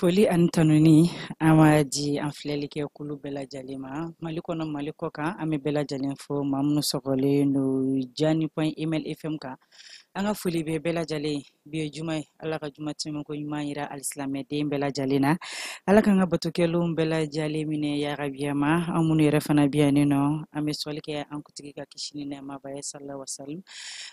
Foli ani tanuni an b'a di an filɛlikɛ kulu bɛɛ lajɛlen ma, Mali kɔnɔ, Mali kɔ kan. An bɛ bɛɛ lajɛlen fo, maa minnu sɔgɔlen don Jani.ml FM kan. An ka foli bɛ bɛɛ lajɛlen. Bi ye juma ye, Ala ka juma tɛmɛko ɲuman yira alisilamɛden bɛɛ lajɛlen na. Ala k'an ka batokɛlenw bɛɛ lajɛlen minɛ yarabiyama. An minnu yɛrɛ fana bɛ yan nɔ, an bɛ sɔli kɛ an kuntigi ka kisi ni nɛɛma ba ye, sallallahu wasalam.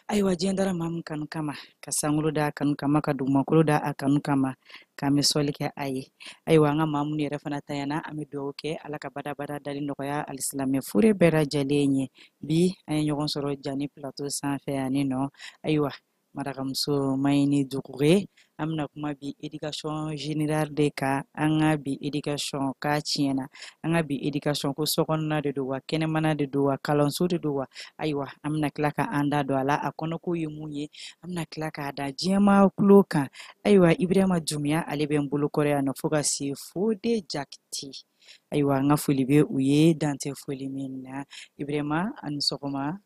Ayiwa, diɲɛ dara maa min kanu kama, ka sankolo da a kanu kama, ka dugumakolo da a kanu kama, k'an bɛ sɔli kɛ a ye. Ayiwa, an ka maa minnu yɛrɛ fana tanyana, an bɛ dugawu kɛ, Ala ka badabada dali nɔgɔya alisilamɛ fure bɛɛ lajɛlen ye. Bi an ye ɲɔgɔn sɔrɔ Jani Plateau sanfɛ yan nɔ. Ayiwa, marakamuso Mayini Dukure, an bɛna kuma bi éducation générale de kan. An ka bi éducation k'a tiɲɛna, an ka bi éducation ko sokɔnɔna de don wa, kɛnɛmana de don wa, kalanso de don wa? Ayiwa, an bɛna tila ka an da don a la, a kɔnɔko ye mun ye, an bɛna tila k'a da diɲɛmaa tulo kan. Ayiwa, Ibrahima Dumuya, ale bɛ n bolokɔrɔ yan nɔ, fo ka se Fode Jakite. Ayiwa, an ka foli bɛ u ye, dan tɛ foli min na. Ibrahima, a ni sɔgɔma.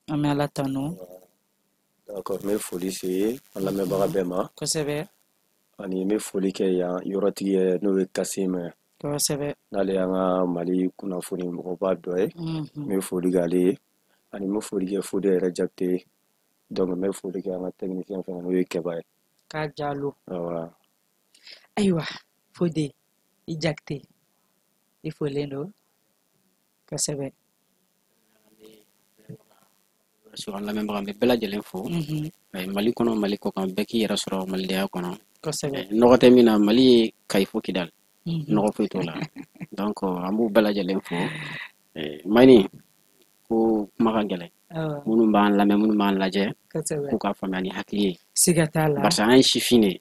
An bɛ Ala tanu. D'accord, n bɛ foli se an lamɛnbaga bɛɛ ma. Ani n bɛ foli kɛ yan yɔrɔtigi yɛrɛ, n'o ye Kasim ye. N'ale y'an ka Mali kunnafoni mɔgɔba dɔ ye. N bɛ foli kɛ ale ye. Ani n bɛ foli kɛ Fode yɛrɛ Jakite ye. Donc n bɛ foli kɛ an ka technicien fana, n'o ye Kɛba ye. K'a Jalo. Awɔ. Ayiwa, Fode i Jakite, i folen don kosɛbɛ. An lamɛnbaga, an bɛ bɛɛ lajɛlen fo, Mali kɔnɔ, Mali kɔ kan, bɛɛ k'i yɛrɛ sɔrɔ malidenya kɔnɔ. Nɔgɔ tɛ min na, Mali ye Kayi fo Kidali, nɔgɔ foyi t'o la. Donc an b'u bɛɛ lajɛlen fo. Mayini, ko kuma ka gɛlɛn. Minnu b'an lamɛn, minnu b'an lajɛ, k'u ka faamuya ni hakili ye. Siga t'a la. Barisa an ye sifin de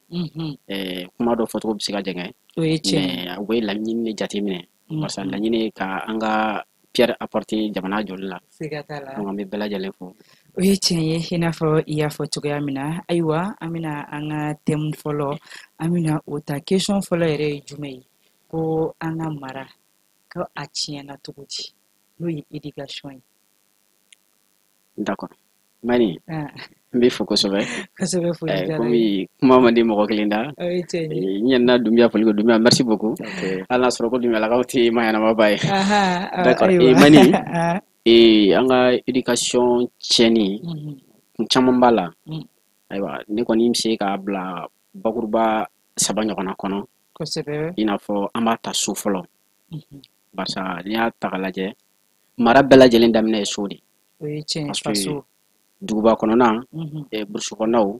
ye, kuma dɔ fɔcogo bɛ se ka jɛngɛ. O ye tiɲɛ ye. Mais u bɛ laɲini de jateminɛ, barisa laɲini ye ka an ka pierre apporter jamana jɔli la. Siga t'a la. Donc an bɛ bɛɛ lajɛlen fo. O ye tiɲɛ ye, i n'a fɔ i y'a fɔ cogoya min na. Ayiwa, an bɛna an ka thème fɔlɔ, an bɛna o ta. Question fɔlɔ yɛrɛ ye jumɛn ye? Ko an ka mara, ko a tiɲɛna cogo di, n'o ye éducation ye? D'accord, Mani, n b'i fo kosɛbɛ. Kosɛbɛ, foli diyara n ye. Komi kuma man di mɔgɔ kelen da. O ye tiɲɛ ye. N ɲinɛna Dunbiya foli kɔ. Dunbiya, merci beaucoup. Hali n'a sɔrɔ ko Dunbiyalakaw tɛ maa ɲɛnamaba ye. D'accord. Mani, an ka éducation tiɲɛni, kun caman b'a la. Ayiwa, ne kɔni bɛ se k'a bila bakuruba saba ɲɔgɔnna kɔnɔ. I n'a fɔ an b'a ta so fɔlɔ. Barisa n'i y'a ta k'a lajɛ, mara bɛɛ lajɛlen daminɛ ye so de. O ye tiɲɛ ye. Parce que faso. Duguba kɔnɔna, burusi kɔnɔnaw,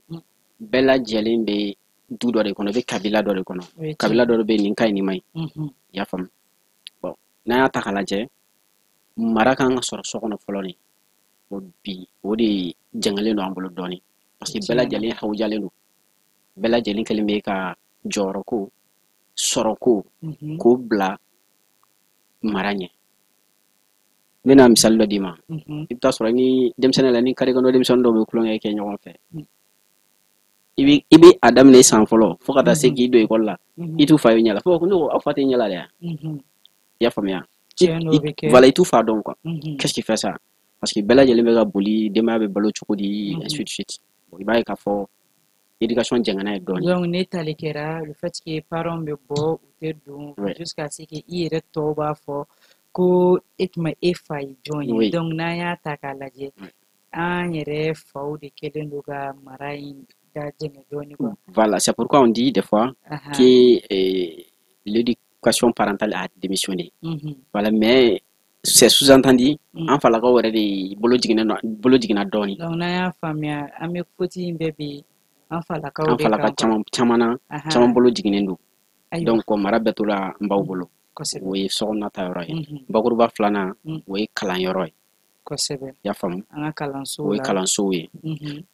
bɛɛ lajɛlen bɛ du dɔ de kɔnɔ, i bɛ kabila dɔ de kɔnɔ. O ye tiɲɛ. Kabila dɔ de bɛ yen, nin ka ɲi, nin man ɲi. I y'a faamu? Bon, n'an y'a ta k'a lajɛ, mara kan ka sɔrɔ so kɔnɔ fɔlɔ de. Bon, bi o de jɛngɛlen don an bolo dɔɔnin. Parce que bɛɛ lajɛlen hawujalen don. Bɛɛ lajɛlen kɛlen bɛ ka jɔyɔrɔ ko, sɔrɔ ko, k'o bila mara ɲɛ. N bɛna misali dɔ d'i ma. I bɛ taa sɔrɔ ni denmisɛnnin la, ni carré kɔnɔ denmisɛnnin dɔw bɛ tulonkɛ kɛ ɲɔgɔn fɛ. I bɛ a daminɛ san fɔlɔ fo ka taa se k'i don ekɔli la. I t'u fa ye ɲɛ la. Fo ne ko aw fa tɛ ɲɛ la dɛ. I y'a faamuya? Tiɲɛ n'o bɛ kɛ. Voilà, i t'u fa dɔn quoi. Qu'est-ce qui fait ça? Parce que bɛɛ lajɛlen bɛ ka boli, denbaya bɛ balo cogo di, ainsi de suite. Bon, i b'a ye k'a fɔ éducation jɛngɛnna ye dɔɔnin. Donc ne tali kɛra le fait que parents bɛ bɔ, u tɛ don, jusqu'à ce que i yɛrɛ tɔw b'a fɔ ko e tuma e fa ye jɔn ye. Donc n'an y'a ta k'a lajɛ, an yɛrɛ faw de kɛlen don ka mara in da jɛngɛ dɔɔnin quoi. Voilà, c'est pourquoi on dit des fois que l'éducation parentale a démissionné. Voilà, mais c'est sous-entendu, an falakaw yɛrɛ de bolo jiginna bolo jiginna dɔɔnin. Donc n'an y'a faamuya, an bɛ faute in bɛɛ bi an falakaw An de falaka kan quoi. Caman caman na, caman bolo jiginnen don. Donc mara bɛɛ tora n baw bolo. O ye sokɔnɔna ta yɔrɔ ye. Bakuruba filanan, o ye kalanyɔrɔ ye. I y'a faamu? An ka kalansow O ye la. kalansow ye.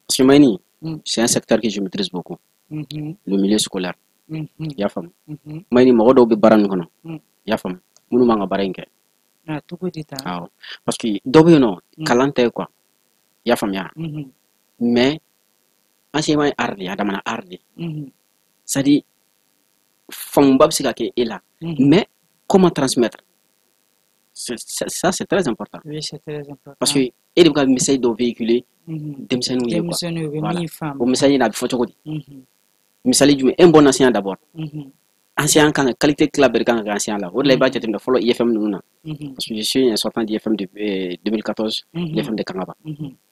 Parce que Mayini, c'est un secteur que je maîtrise beaucoup. Le milieu scolaire. I y'a faamu? Mayini, mɔgɔ dɔw bɛ baara nin kɔnɔ. I y'a faamu? Minnu man ka baara in kɛ. Ah, cogo di tan? Awɔ. Parce que dɔ bɛ yen nɔ, kalan tɛ quoi. I y'a faamuya? Mais enseignement ye art de ye, a damana art de ye. C'est à dire faamuba bɛ se ka kɛ e la. Mais comment transmettre? Ça, c'est très important. Oui, c'est très important. Parce que e de bɛ ka message dɔ véhiculer denmisɛnninw ye quoi. Denmisɛnninw bɛ Voilà. min faamu. O message in a bɛ fɔ cogo di? Misali jumɛn? Un bon enseignant d'abord, enseignant kan ka qualité tila bɛɛ de kan ka kɛ enseignant la. O de la i b'a jateminɛ fɔlɔ IFM ninnu na, parce que je suis un sortant d'IFM de 2014, l'IFM de Kangaba.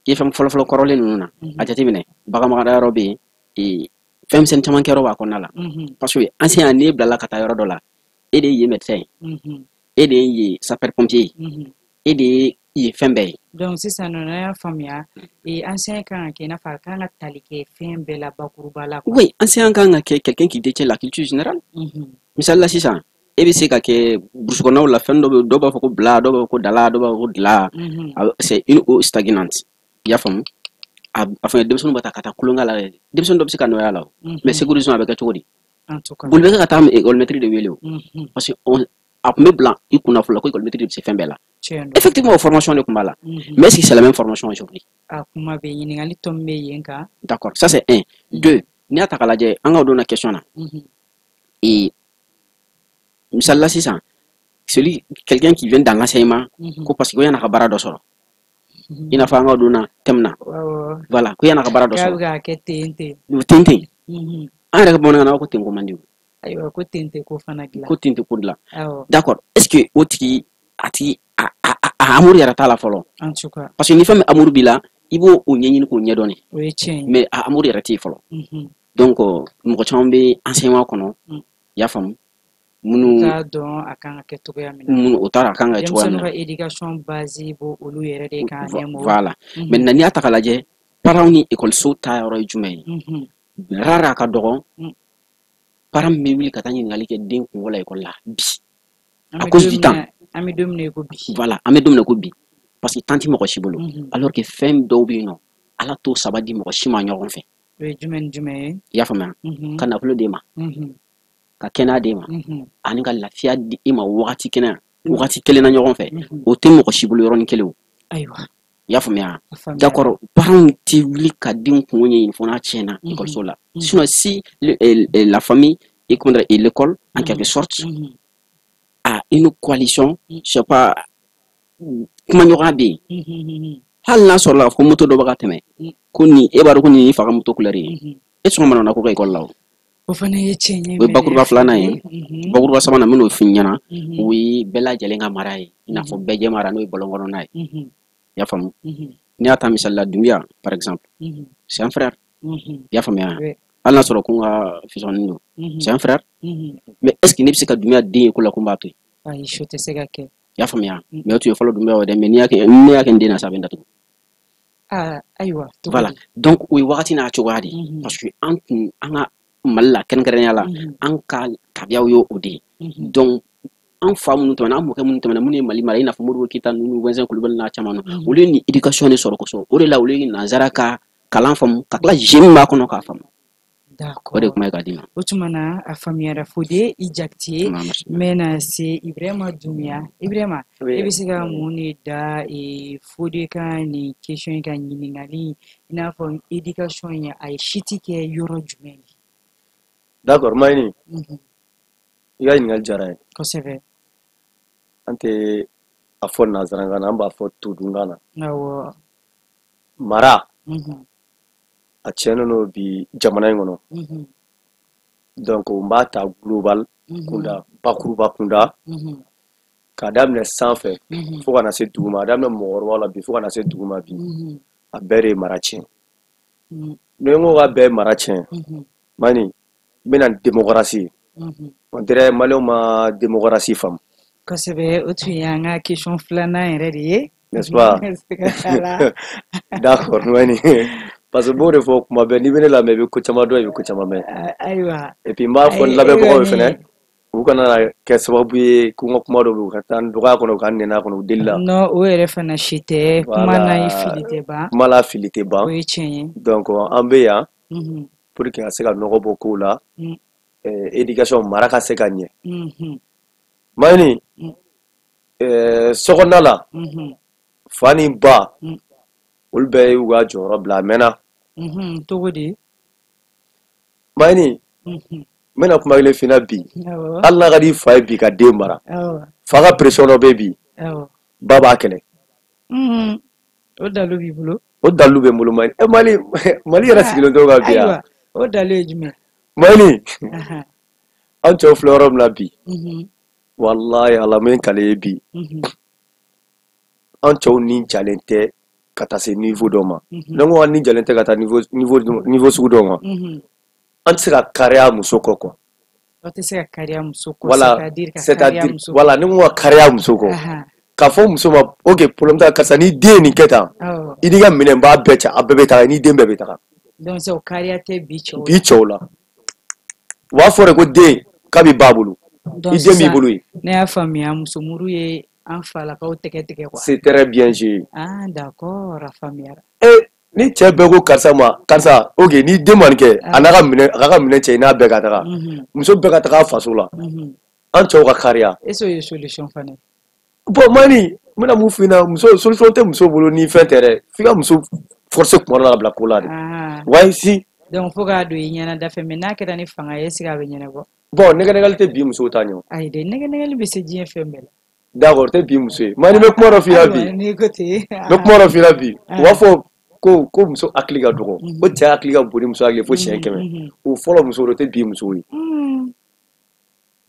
IFM fɔlɔ-fɔlɔ kɔrɔlen ninnu na, a jateminɛ, baganmara yɔrɔ bɛ yen, fɛn misɛnnin caman kɛyɔrɔ b'a kɔnɔna la, parce que enseignant, n'i bilala ka taa yɔrɔ dɔ la, e de ye yen médecin ye, e de ye yen sapeur pompier ye, e de ye yen fɛn bɛɛ ye. Donc sisan nɔ, n'an y'a faamuya, enseignant kan ka kɛ i n'a fɔ a kan ka tali kɛ fɛn bɛɛ la bakuruba la. Oui, enseignant kan ka kɛ quelqu'un qui détient la culture générale. Misali la sisan, e bɛ se ka kɛ brousse kɔnɔnaw la, fɛn dɔ bɛ, dɔw b'a fɔ ko bila, dɔw b'a fɔ ko dala, dɔw b'a fɔ ko dila. C'est une eau stagnante, i y'a faamu? A fɛngɛ, denmisɛnninw bɛ taa ka taa kulonkɛ la dɛ. Denmisɛnnin dɔ bɛ se ka nɔgɔya la o, mais sécurisation a bɛ kɛ cogo di? Boli bɛ kɛ ka taa école maître de wele o, parce que a tun bɛ bila i kunna fɔlɔ ko école maître de bɛ se fɛn bɛɛ la. Effectivement, o formation de tun b'a la, mais est-ce que c'est la même formation aujourd'hui? A kuma bɛ ɲininkali tɔ min bɛ yen kan. D'accord, ça c'est un. Deux, n'i y'a ta k'a lajɛ, an ka o donna question na, et misali la sisan, celui, quelqu'un qui vient dans l'enseignement, ko parce que ko yan'a ka baara dɔ sɔrɔ, i n'a fɔ an ka donna thème na, voilà, ko yan'a ka baara dɔ sɔrɔ, k'a bɛ k'a kɛ ten ten. Ten ten. An yɛrɛ ka bamanankan na, ko ten ko man di o. Ayiwa, ko ten tɛ ko fana dilan. Ko ten tɛ ko dilan. D'accord, est-ce que o tigi, a tigi a amour yɛrɛ t'a la fɔlɔ? En tout cas. Parce que ni fɛn min amour b'i la, i b'o o ɲɛɲini k'o ɲɛdɔn de. O ye tiɲɛ ye. Mais a amour yɛrɛ tɛ yen fɔlɔ. Donc mɔgɔ caman bɛ enseignement kɔnɔ, i y'a faamu, minnu t'a dɔn a kan ka kɛ cogoya min na. Minnu o t'a dɔn a kan ka kɛ cogoya min na. Denmisɛnninw ka éducation base b'o olu yɛrɛ de kan. Voilà. Maintenant, n'i y'a ta k'a lajɛ, parents ni école ta yɔrɔ ye jumɛn ye? Rare, a ka dɔgɔn parent min bɛ wuli ka taa ɲininkali kɛ den kungo la école la bi, à cause du temps. An bɛ don min na i ko bi. Voilà, an bɛ don min na ko bi, parce que temps ti mɔgɔ si bolo, alors que fɛn dɔw bɛ yen nɔ, Ala t'o saba di mɔgɔ si ma ɲɔgɔn fɛ. O ye jumɛn ni jumɛn ye? I y'a faamuya? Ka nafolo d'e ma, ka kɛnɛya d'e ma, ani ka lafiya di i ma wagati kɛnɛ wagati kelen na ɲɔgɔn fɛ, o tɛ mɔgɔ si bolo yɔrɔnin kelen o. Ayiwa. I y'a faamuya? D'accord, parents tɛ wuli ka den kungo ɲɛɲini fo n'a tiɲɛna école la. Sinon, si la famille et, comment dire, et l'école en quelque sorte a une coalition, je sais pas, kuma ɲɔgɔnya bɛ yen, hali n'a sɔrɔla ko moto dɔ bɛ ka tɛmɛ, ko nin e b'a dɔn ko nin y'i fa ka moto couleur ye, e sɔn mana na ko ka école la o. O fana ye tiɲɛ ye. O ye bakuruba filanan ye. Bakuruba sabanan, n bɛn'o f'i ɲɛna, o ye bɛɛ lajɛlen ka mara ye, i n'a fɔ bɛɛ jɛ mara, n'o ye bɔlɔn kɔnɔna ye, i y'a faamu? N'i y'a ta misali la, Dunbiya par exemple, c'est un frère, i y'a faamuya? Hali n'a sɔrɔ ko n ka fisɔnnin don, c'est un frère, mais est ce que ne bɛ se ka Dunbiya den ye ko la ko n b'a to yen? Ayi, o tɛ se ka kɛ. I y'a faamuya? Mais o tun ye fɔlɔ Dunbiya ye dɛ, mais n'i y'a kɛ, ne y'a kɛ n den na sa, a bɛ n datugu. Ayiwa. Voilà, donc o ye wagati n'a cogoya de ye, parce que an kun, an ka Mali la kɛrɛnkɛrɛnnenya la, an ka tabiyaw ye o de ye. Donc an fa minnu tɛmɛna, an mɔkɛ minnu tɛmɛna, minnu ye Mali mara, i n'a fɔ Modibo Keyita ninnu, Wɛnzɛn Kulubali n'a caman, olu ye nin éducation de sɔrɔ kosɛbɛ. O de la olu ye nanzara ka kalan faamu, ka tila jeu min b'a kɔnɔ k'a faamu. O de kuma ye k'a d'i ma. O tuma na, a faamuyara. Fode i Jakite, n bɛna se Ibrahima Dunbiya. Ibrahima, e bɛ se ka mun de da Fode ka nin question in ka ɲininkali, i n'a fɔ éducation ye, a ye siti kɛ yɔrɔ jumɛn de? D'accord, Mayini, i ka ɲininkali diyara n ye. Kosɛbɛ. An tɛ a fɔ nanzarakan na, an b'a fɔ todunkan na. Mara, a tiɲɛnen don bi jamana in kɔnɔ. Donc n b'a ta global kunda, bakuruba kunda, k'a daminɛ sanfɛ fo ka na se duguma, a daminɛ mɔgɔkɔrɔbaw la bi fo ka na se duguma bi, a bɛɛ de ye mara tiɲɛ. Ni n ko k'a bɛɛ ye mara tiɲɛ, Mani, n bɛna ni démocratie ye. On dirait maliyɛnw ma démocratie faamu. Kosɛbɛ, o tun y'an ka question filanan yɛrɛ de ye. N'est-ce pas? D'accord, Mani, parce que n b'o de fɔ kuma bɛɛ, n'i bɛ ne lamɛn, i bɛ ko caman dɔn, i bɛ ko caman mɛn. Ayiwa. Et puis n b'a fɔ n lamɛnbagaw ye fɛnɛ, u kana na kɛ sababu ye ko n ka kuma dɔ bɛ yen, u ka taa n dɔgɔya kɔnɔ, u ka n nɛni a kɔnɔ, u deli la. Non, o yɛrɛ fana si tɛ. Kuma na fili tɛ ban. Kuma la fili tɛ ban. O ye tiɲɛ ye. Donc an bɛ yan pour que ka se ka nɔgɔ bɔ kow la, éducation, mara ka se ka ɲɛ. Mayini, sokɔnɔna la, fa ni ba, olu bɛɛ y'u ka jɔyɔrɔ bila a mɛnna. Cogo di? Mayini, n bɛna kuma kelen f'i ɲɛna bi. Hali n'a ka di fa ye bi ka den mara, fa ka pression dɔ bɛ bi, ba b'a kɛlɛ. O dalu b'i bolo? O dalu bɛ n bolo, Mali. Mali, Mali yɛrɛ sigilen t'o kan bi yan. Ayiwa, o dalu ye jumɛn? Mayini, an cɛw filɛ yɔrɔ min na bi, walayi Ala min kale ye bi, an cɛw ni jalen tɛ ka taa se niveau dɔ ma. Ne ko an ni jalen tɛ ka taa niveau sugu dɔ ma, an tɛ se ka kariya muso kɔ quoi. Aw tɛ se ka kariya muso kɔ? Voilà, c'est-à-dire, voilà, ne ko ka kariya muso kɔ, k'a fɔ muso ma: ok, problème t'a, karisa, ni den ye nin kɛ tan, i n'i ka minɛn b'a bɛɛ cɛ, a bɛɛ bɛ taga, i n'i den bɛɛ bɛ taga. Donc o kariya tɛ bi cɛw Bi cɛw la, u b'a fɔ de ko den k'a b'i ba bolo, i den b'i bolo yen. Ne y'a faamuya, musomuru ye an falakaw tɛgɛ tigɛ quoi. C'est très bien joué. Ah d'accord, a faamuyara. Eh, ni cɛ bɛɛ ko karisa ma: karisa, ok, ni den ma nin kɛ, a n'a ka minɛ, a ka minɛ cɛ, i n'a bɛɛ ka taga, muso bɛɛ ka taga a faso la, an cɛw ka kariya. Est ce que o ye solution fana ye? Bon Mani, n bɛna mun f'i ɲɛna, muso, solution tɛ muso bolo ni fɛn tɛ dɛ, f'i ka muso forcer kuma dɔ la ka bila ko la de. Ouais, si. Donc fo k'a don i ɲɛna da fɛ, mais n'a kɛra ni fanga ye, est ce que a bɛ ɲɛnabɔ? Bon, nɛgɛ-nɛgɛli tɛ bi musow ta ɲɛ. Ayi dɛ, nɛgɛ-nɛgɛli bɛ se diɲɛ fɛn bɛɛ la. D'accord, tɛ bi muso ye. Mani, n bɛ kuma dɔ f'i ɲɛna bi. N'i ko ten. N bɛ kuma dɔ f'i ɲɛna bi. U b'a fɔ ko muso hakili ka dɔgɔ, ko cɛ hakili ka bon ni muso hakili ye fo siɲɛ 100. O fɔlɔ musow de tɛ bi musow ye.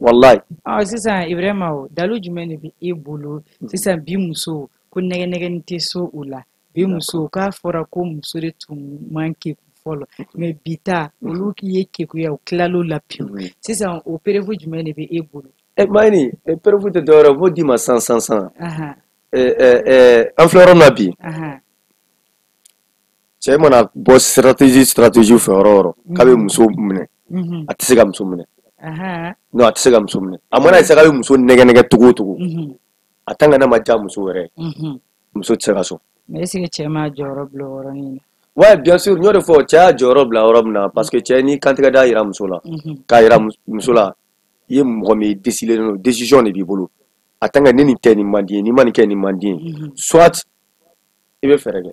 Walayi. Ɔ sisan Ibrahima, o dalu jumɛn de bɛ e bolo sisan, bi muso ko nɛgɛ-nɛgɛni tɛ so o la, bi muso k'a fɔra ko muso de tun man keku fɔlɔ, mais bi ta olu ye kekuya, u tilal'o la pewu, sisan o preuve jumɛn de bɛ e bolo? E Mayini, preuve tɛ dɔwɛrɛ ye, n b'o d'i ma san san san. An filɛ yɔrɔ min na bi, cɛ mana bɔ stratégie fɛ yɔrɔ o yɔrɔ k'a bɛ muso minɛ, a tɛ se ka muso minɛ. Non, a tɛ se ka muso minɛ. A mana essayer k'a bɛ muso nɛgɛ nɛgɛ cogo o cogo, a tant que n'a ma diya muso yɛrɛ ye, muso tɛ se ka sɔn. Mais est ce que cɛ m'a jɔyɔrɔ bila o yɔrɔnin na? Ouais, bien sûr, n y'o de fɔ, cɛ y'a jɔyɔrɔ bila yɔrɔ min na, parce que cɛ n'i kantigɛ da yira muso la, k'a yira muso la i ye mɔgɔ min décidé don, décision de b'i bolo. A tant que ni nin tɛ, nin man di ye, n'i ma nin kɛ, nin man di ye, soit i bɛ fɛɛrɛ kɛ.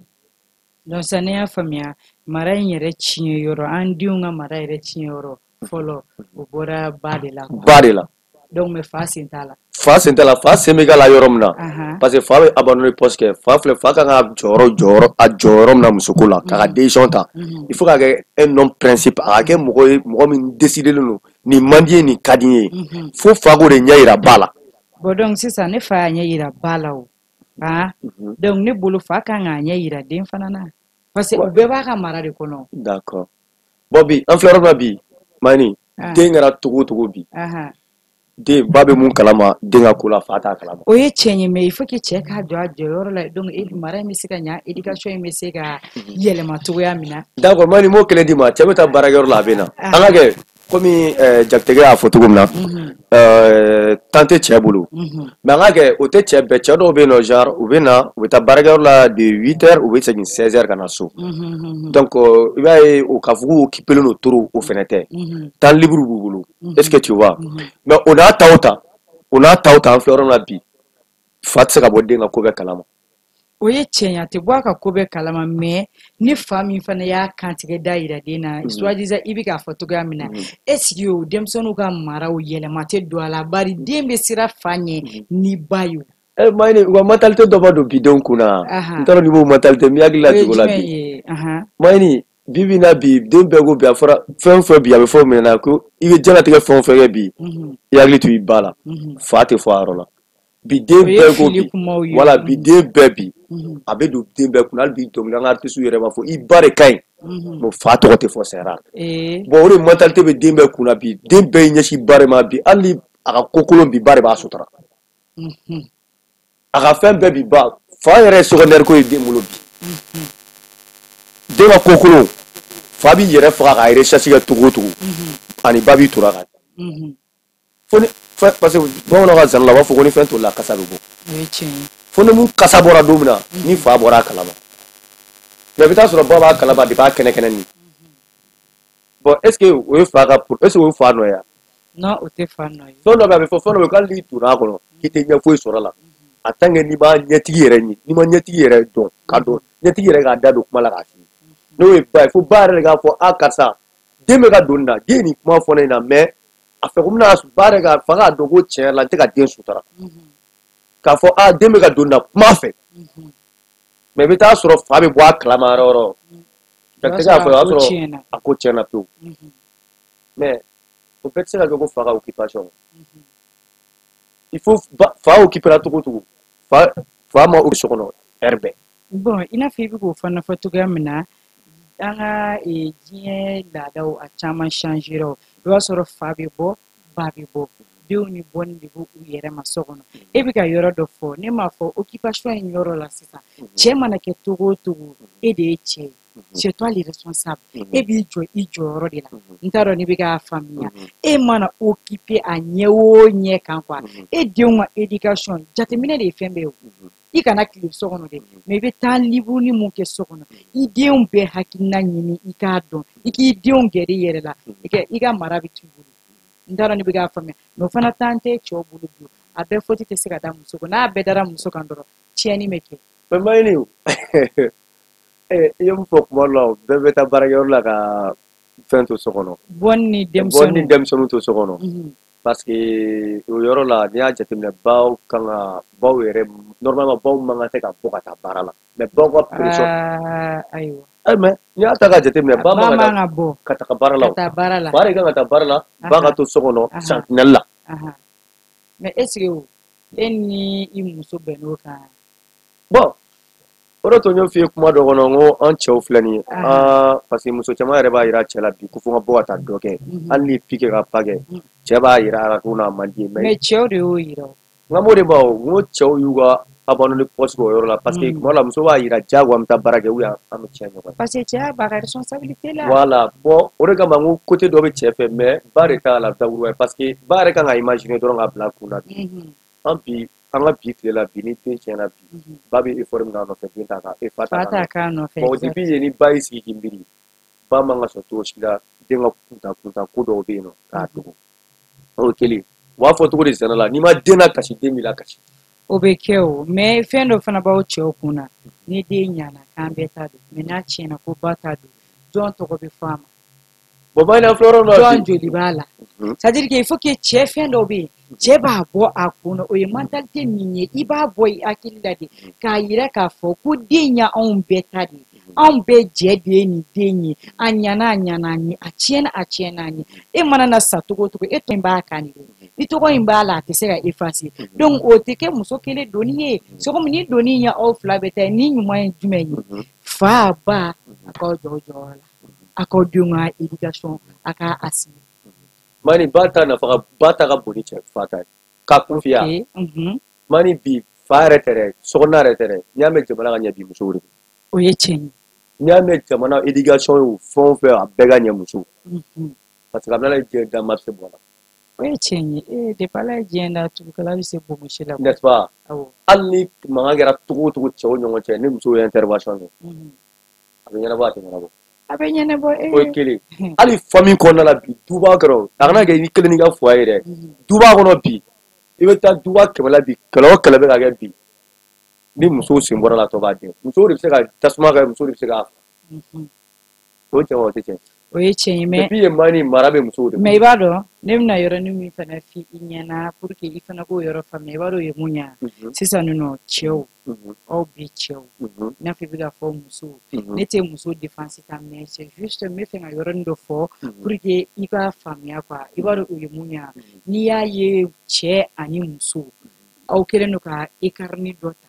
Donc sisan ne y'a faamuya, mara in yɛrɛ tiɲɛ yɔrɔ, an denw ka mara yɛrɛ tiɲɛ yɔrɔ fɔlɔ, o bɔra ba de la. Ba de la. Donc mais fa sen t'a la? Fa sen t'a la. Fa sen bɛ k'a la yɔrɔ min na, parce que fa bɛ abandonner poste kɛ. Fa filɛ, fa kan ka jɔyɔrɔ a jɔyɔrɔ min na musoko la, k'a ka décision ta, il faut k'a kɛ un homme principe, a ka kɛ mɔgɔ ye, mɔgɔ min décidé don, nin man di ye, nin ka di n ye, fo fa k'o de ɲɛ yira ba la. Bon, donc sisan ne fa y'a ɲɛ yira ba la o, ah, donc ne bolo fa kan k'a ɲɛ yira den fana na, parce que u bɛɛ b'a ka mara de kɔnɔ. D'accord. Bon, bi an filɛ yɔrɔ min na bi Mani, den kɛra togo o togo bi, den ba bɛ mun kalama den ka ko la, fa t'a kalama. O ye tiɲɛ ye, mais il faut que cɛ k'a jɔ a jɔyɔrɔ la. Donc mara in bɛ se ka ɲa, éducation in bɛ se ka yɛlɛma cogoya min na. D'accord Mani, n b'o kelen d'i ma. Cɛ bɛ taa baarakɛyɔrɔ la, a bɛ na, an ka kɛ komi jatigɛ y'a fɔ cogo min na, temps tɛ cɛ bolo, mais an ka kɛ o tɛ cɛ bɛɛ. Cɛ dɔw bɛ yen nɔ, genre u bɛ na, u bɛ taa baarakɛyɔrɔ la de 8 heures, u bɛ segin 16 heures ka na so. Donc i b'a ye, o k'a fɔ k'u occupé don trop, o fɛnɛ tɛ, temps libre b'u bolo, est ce que tu vois? Mais o n'a ta o ta, o n'a ta o ta, an filɛ yɔrɔ min na bi, fa tɛ se ka bɔ den ka ko bɛɛ kalama. O ye tiɲɛ ye, a tɛ bɔ a ka ko bɛɛ kalama, mais ni fa min fana y'a kantigɛ da yira den na, soi disant i bɛ k'a fɔ cogoya min na, est ce que o denmisɛnninw ka maraw yɛlɛma tɛ don a la, bari den bɛ siran fa ɲɛ ni ba ye o? Eh Mayini, u ka mentalité dɔ ma don bi denw kunna. N t'a dɔn n'i b'o mentalité, n b'i hakili lajigin o la bi. Mayini, bi bi in na bi, den bɛɛ ko bi, a fɔra fɛn o fɛn bi, a bɛ fɔ o minɛ na ko i bɛ diɲɛlatigɛ fɛn o fɛn kɛ bi, i hakili to i ba la, fa tɛ fɔ a yɔrɔ la. Bi den bɛɛ ko bi, wala bi den bɛɛ bi, a bɛ don den bɛɛ kunna. Hali bi dɔnkili, an ka artiste yɛrɛ b'a fɔ i ba de ka ɲi, mais fa tɔgɔ tɛ fɔ, c'est rare. Bon, o de mentalité bɛ den bɛɛ kunna bi. Den bɛɛ y'i ɲɛsin ba de ma bi. Hali ni a ka ko kolon bi, ba de b'a sutura, a ka fɛn bɛɛ bi ba. Fa yɛrɛ ye secondaire ko ye den bolo bi. Den ka ko kolon, fa b'i yɛrɛ faga k'a recherche kɛ togo o togo, ani ba b'i tora kan fo ni fɛn, parce que bamananw ka zana la, u b'a fɔ ko ni fɛn tolila, kasa bɛ bɔ. Fo ni mun kasa bɔra don min na, ni fa bɔra a kalama. Mais i bɛ taa sɔrɔ ba b'a kalama depuis a kɛnɛ kɛnɛ nin. Bon, est ce que o ye fa ka, est ce que o ye fa nɔ ye wa? Non, o tɛ fa nɔ ye. Fɛn dɔ bɛ yen, a bɛ fɔ fɛn dɔ bɛ yen k'ale n'i donna a kɔnɔ k'i tɛ ɲɛ foyi sɔrɔ a la, a tant que n'i ma ɲɛtigi yɛrɛ ɲini, n'i ma ɲɛtigi yɛrɛ dɔn, k'a dɔn ɲɛtigi yɛrɛ k'a da don kuma la k'a f'i ye, n'o ye ba ye, fo ba yɛrɛ de k'a fɔ: a karisa, den bɛ ka don nin na, den ye nin kuma fɔ ne ɲɛna, mais a fɛ ko n bɛna ba yɛrɛ ka fa k'a dɔn ko tiɲɛ yɛrɛ la n tɛ ka den sutura, k'a fɔ a den bɛ ka don nin na kuma fɛ. Mais i bɛ taa sɔrɔ fa bɛ bɔ a kalama yɔrɔ o yɔrɔ, jatigɛ y'a fɔ, o y'a sɔrɔ a ko tiɲɛna pewu. Mais o bɛɛ tɛ se ka kɛ ko fa ka occupation. Il faut fa occupera cogo o cogo, fa ma so kɔnɔ heure bɛɛ. Bon, i n'a fɔ i bɛ k'o fana fɔ cogoya min na, an ka diɲɛ laadaw a caman changera. O i b'a sɔrɔ fa bɛ bɔ, ba bɛ bɔ, denw ni bɔnni de b'u yɛrɛ ma so kɔnɔ. E bɛ ka yɔrɔ dɔ fɔ, ne m'a fɔ occupation in yɔrɔ la sisan, cɛ mana kɛ togo o togo, e de ye cɛ ye, c'est toi le responsable, e b'i jɔ i jɔyɔrɔ de la. N t'a dɔn n'i bɛ k'a faamuya. E mana occuper a ɲɛ o ɲɛ kan quoi, e denw ka éducation jateminɛ de ye fɛn bɛɛ ye o. I kana tile so kɔnɔ dɛ, mais i bɛ temps libre ni mun kɛ so kɔnɔ, i denw bɛɛ hakilina ɲini, i k'a dɔn, i k'i denw gɛrɛ i yɛrɛ la, i ka mara bɛ t'i bolo. N t'a dɔn n'i bɛ k'a faamuya. Mais o fana temps tɛ cɛw bolo bi, a bɛɛ faute tɛ se ka da muso kan. N'a bɛɛ dara muso kan dɔrɔn, tiɲɛni bɛ kɛ. Mais Mayini, i ye mun fɔ kuma dɔ la, bɛɛ bɛ taa baarakɛyɔrɔ la ka fɛn to so kɔnɔ. Bɔnni ni denmisɛnninw. Bɔnni ni denmisɛnninw to so kɔnɔ. Parce que o yɔrɔ la, n'i y'a jateminɛ, baw kan ka, baw yɛrɛ normalement baw man kan tɛ ka bɔ ka taa baara la, mais baw ka pression. Ayiwa. Mais n'i y'a ta ka jateminɛ, ba man kan ka bɔ ka taga baara la. Ka taa baara la. Fa de kan ka taa baara la, ba ka to so kɔnɔ sentinelle la. Mais est ce que o e ni i muso bɛnn'o kan? Bon, o de to n y'o f'i ye kuma dɔ kɔnɔ, n ko an cɛw filɛ nin ye, parce que muso caman yɛrɛ b'a yira cɛ la bi ko fo n ka bɔ ka taa dɔ kɛ, hali ni pi kɛ ka pa kɛ, cɛ b'a yira a la ko n'a man di ye. Mais cɛw de y'o yira o. N ka m'o de ma o, n ko cɛw y'u ka abandonné poste o yɔrɔ la, parce que kuma dɔ la muso b'a yira diyagoya an bɛ taa baara kɛ ou bien an bɛ tiɲɛ ɲɔgɔn ye. Parce que cɛya b'a ka responsabilité la. Voilà, bon, o de kama n ko côté dɔ bɛ cɛ fɛ, mais ba de t'a la dakuruba ye, parce que ba yɛrɛ kan ka imaginer dɔrɔn k'a bila a kun na bi. An bi, an ka bi tile la bi, ni den tiɲɛna bi, ba bɛ effort min k'a nɔfɛ, den t'a kan, fa t'a k'a nɔfɛ. Bon, depuis yen ni ba y'i sigi k'i miiri, ba man ka sɔn cogo si la den ka kuntan ko dɔw bɛ yen nɔ k'a dogo. O ye kelen. U b'a fɔ cogo di sɛnɛ la, n'i ma den lakasi, den b'i lakasi. O bɛ kɛ o, mais fɛn dɔ fana b'aw cɛw kun na, ni den ɲana k'an bɛɛ ta don, mais n'a tiɲɛna ko ba ta don, jɔn tɔgɔ bɛ fɔ a ma? Bon, ba in filɛ yɔrɔ min na bi. Jɔn joli b'a la? C'est à dire que il faut que cɛ fɛn dɔ bɛ yen, cɛ b'a bɔ a kun na, o ye mentalité min ye, i b'a bɔ i hakili la de k'a yira k'a fɔ ko den ya anw bɛɛ ta de ye, anw bɛɛ jɛ de ye nin den ye, a ɲana a ɲana an ye, a tiɲɛna a tiɲɛna an ye. E mana na sa cogo o cogo, e tɔgɔ in b'a kan de, i tɔgɔ in b'a la, a tɛ se ka effacer. Donc o tɛ kɛ muso kelen doni ye. C'est comme ni doni ye aw fila bɛɛ ta ye, ni ɲuman ye jumɛn ye? Fa ba a k'aw jɔ aw jɔyɔrɔ la, a k'aw denw ka éducation a k'a assumer. Mani, ba ta nafa ka, ba ta ka bon ni cɛ fa ta ye. K'a kun f'i ye. Mani, bi fa yɛrɛ tɛ dɛ, sokɔnɔna yɛrɛ tɛ dɛ, n'i y'a mɛn jamana ka ɲɛ bi, musow de don. O ye tiɲɛ ye. N'i y'a mɛn jamana éducation ye o fɛn o fɛn, a bɛɛ ka ɲɛ musow. Parce que a bɛna ye diɲɛ da marché bɔ la. O ye tiɲɛ ye. Depuis Ala ye diɲɛ da, tugukala bɛ se bonbonsi la. N'est-ce pas? Awɔ. Hali ni mankan kɛra cogo o cogo cɛw ni ɲɔgɔn cɛ, ni musow ye intervention kɛ, a bɛ ɲɛnabɔ, a tɛ ɲɛnabɔ. A bɛ ɲɛnabɔ. O ye kelen. Hali famille kɔnɔna la bi, duba kɔnɔ, a kana kɛ i kelen n'i ka foyer ye dɛ. Duba kɔnɔ bi, i bɛ taa duba 100 la bi, kɛlɛ o kɛlɛ bɛ ka kɛ bi, ni musow sen bɔra la, tɔ b'a den. Musow de bɛ se ka tasuma kɛ, musow de bɛ se k'a faga. O ye tiɲɛ wa, o tɛ tiɲɛ? O ye tiɲɛ ye, mais depuis yen Mani, mara bɛ musow de bolo. Mais i b'a dɔn, ne bɛna yɔrɔnin min fana f'i ɲɛna pour que i fana k'o yɔrɔ faamuya, i b'a dɔn o ye mun ye? Sisan nɔ cɛw, aw bi cɛw, i n'a fɔ i bɛ k'a fɔ musow, ne tɛ muso défense ta, mais c'est juste n bɛ fɛ ka yɔrɔnin dɔ fɔ pour que i k'a faamuya quoi. I b'a dɔn o ye mun ye? N'i y'a ye cɛ ani muso, aw kɛlen don ka écart dɔ ta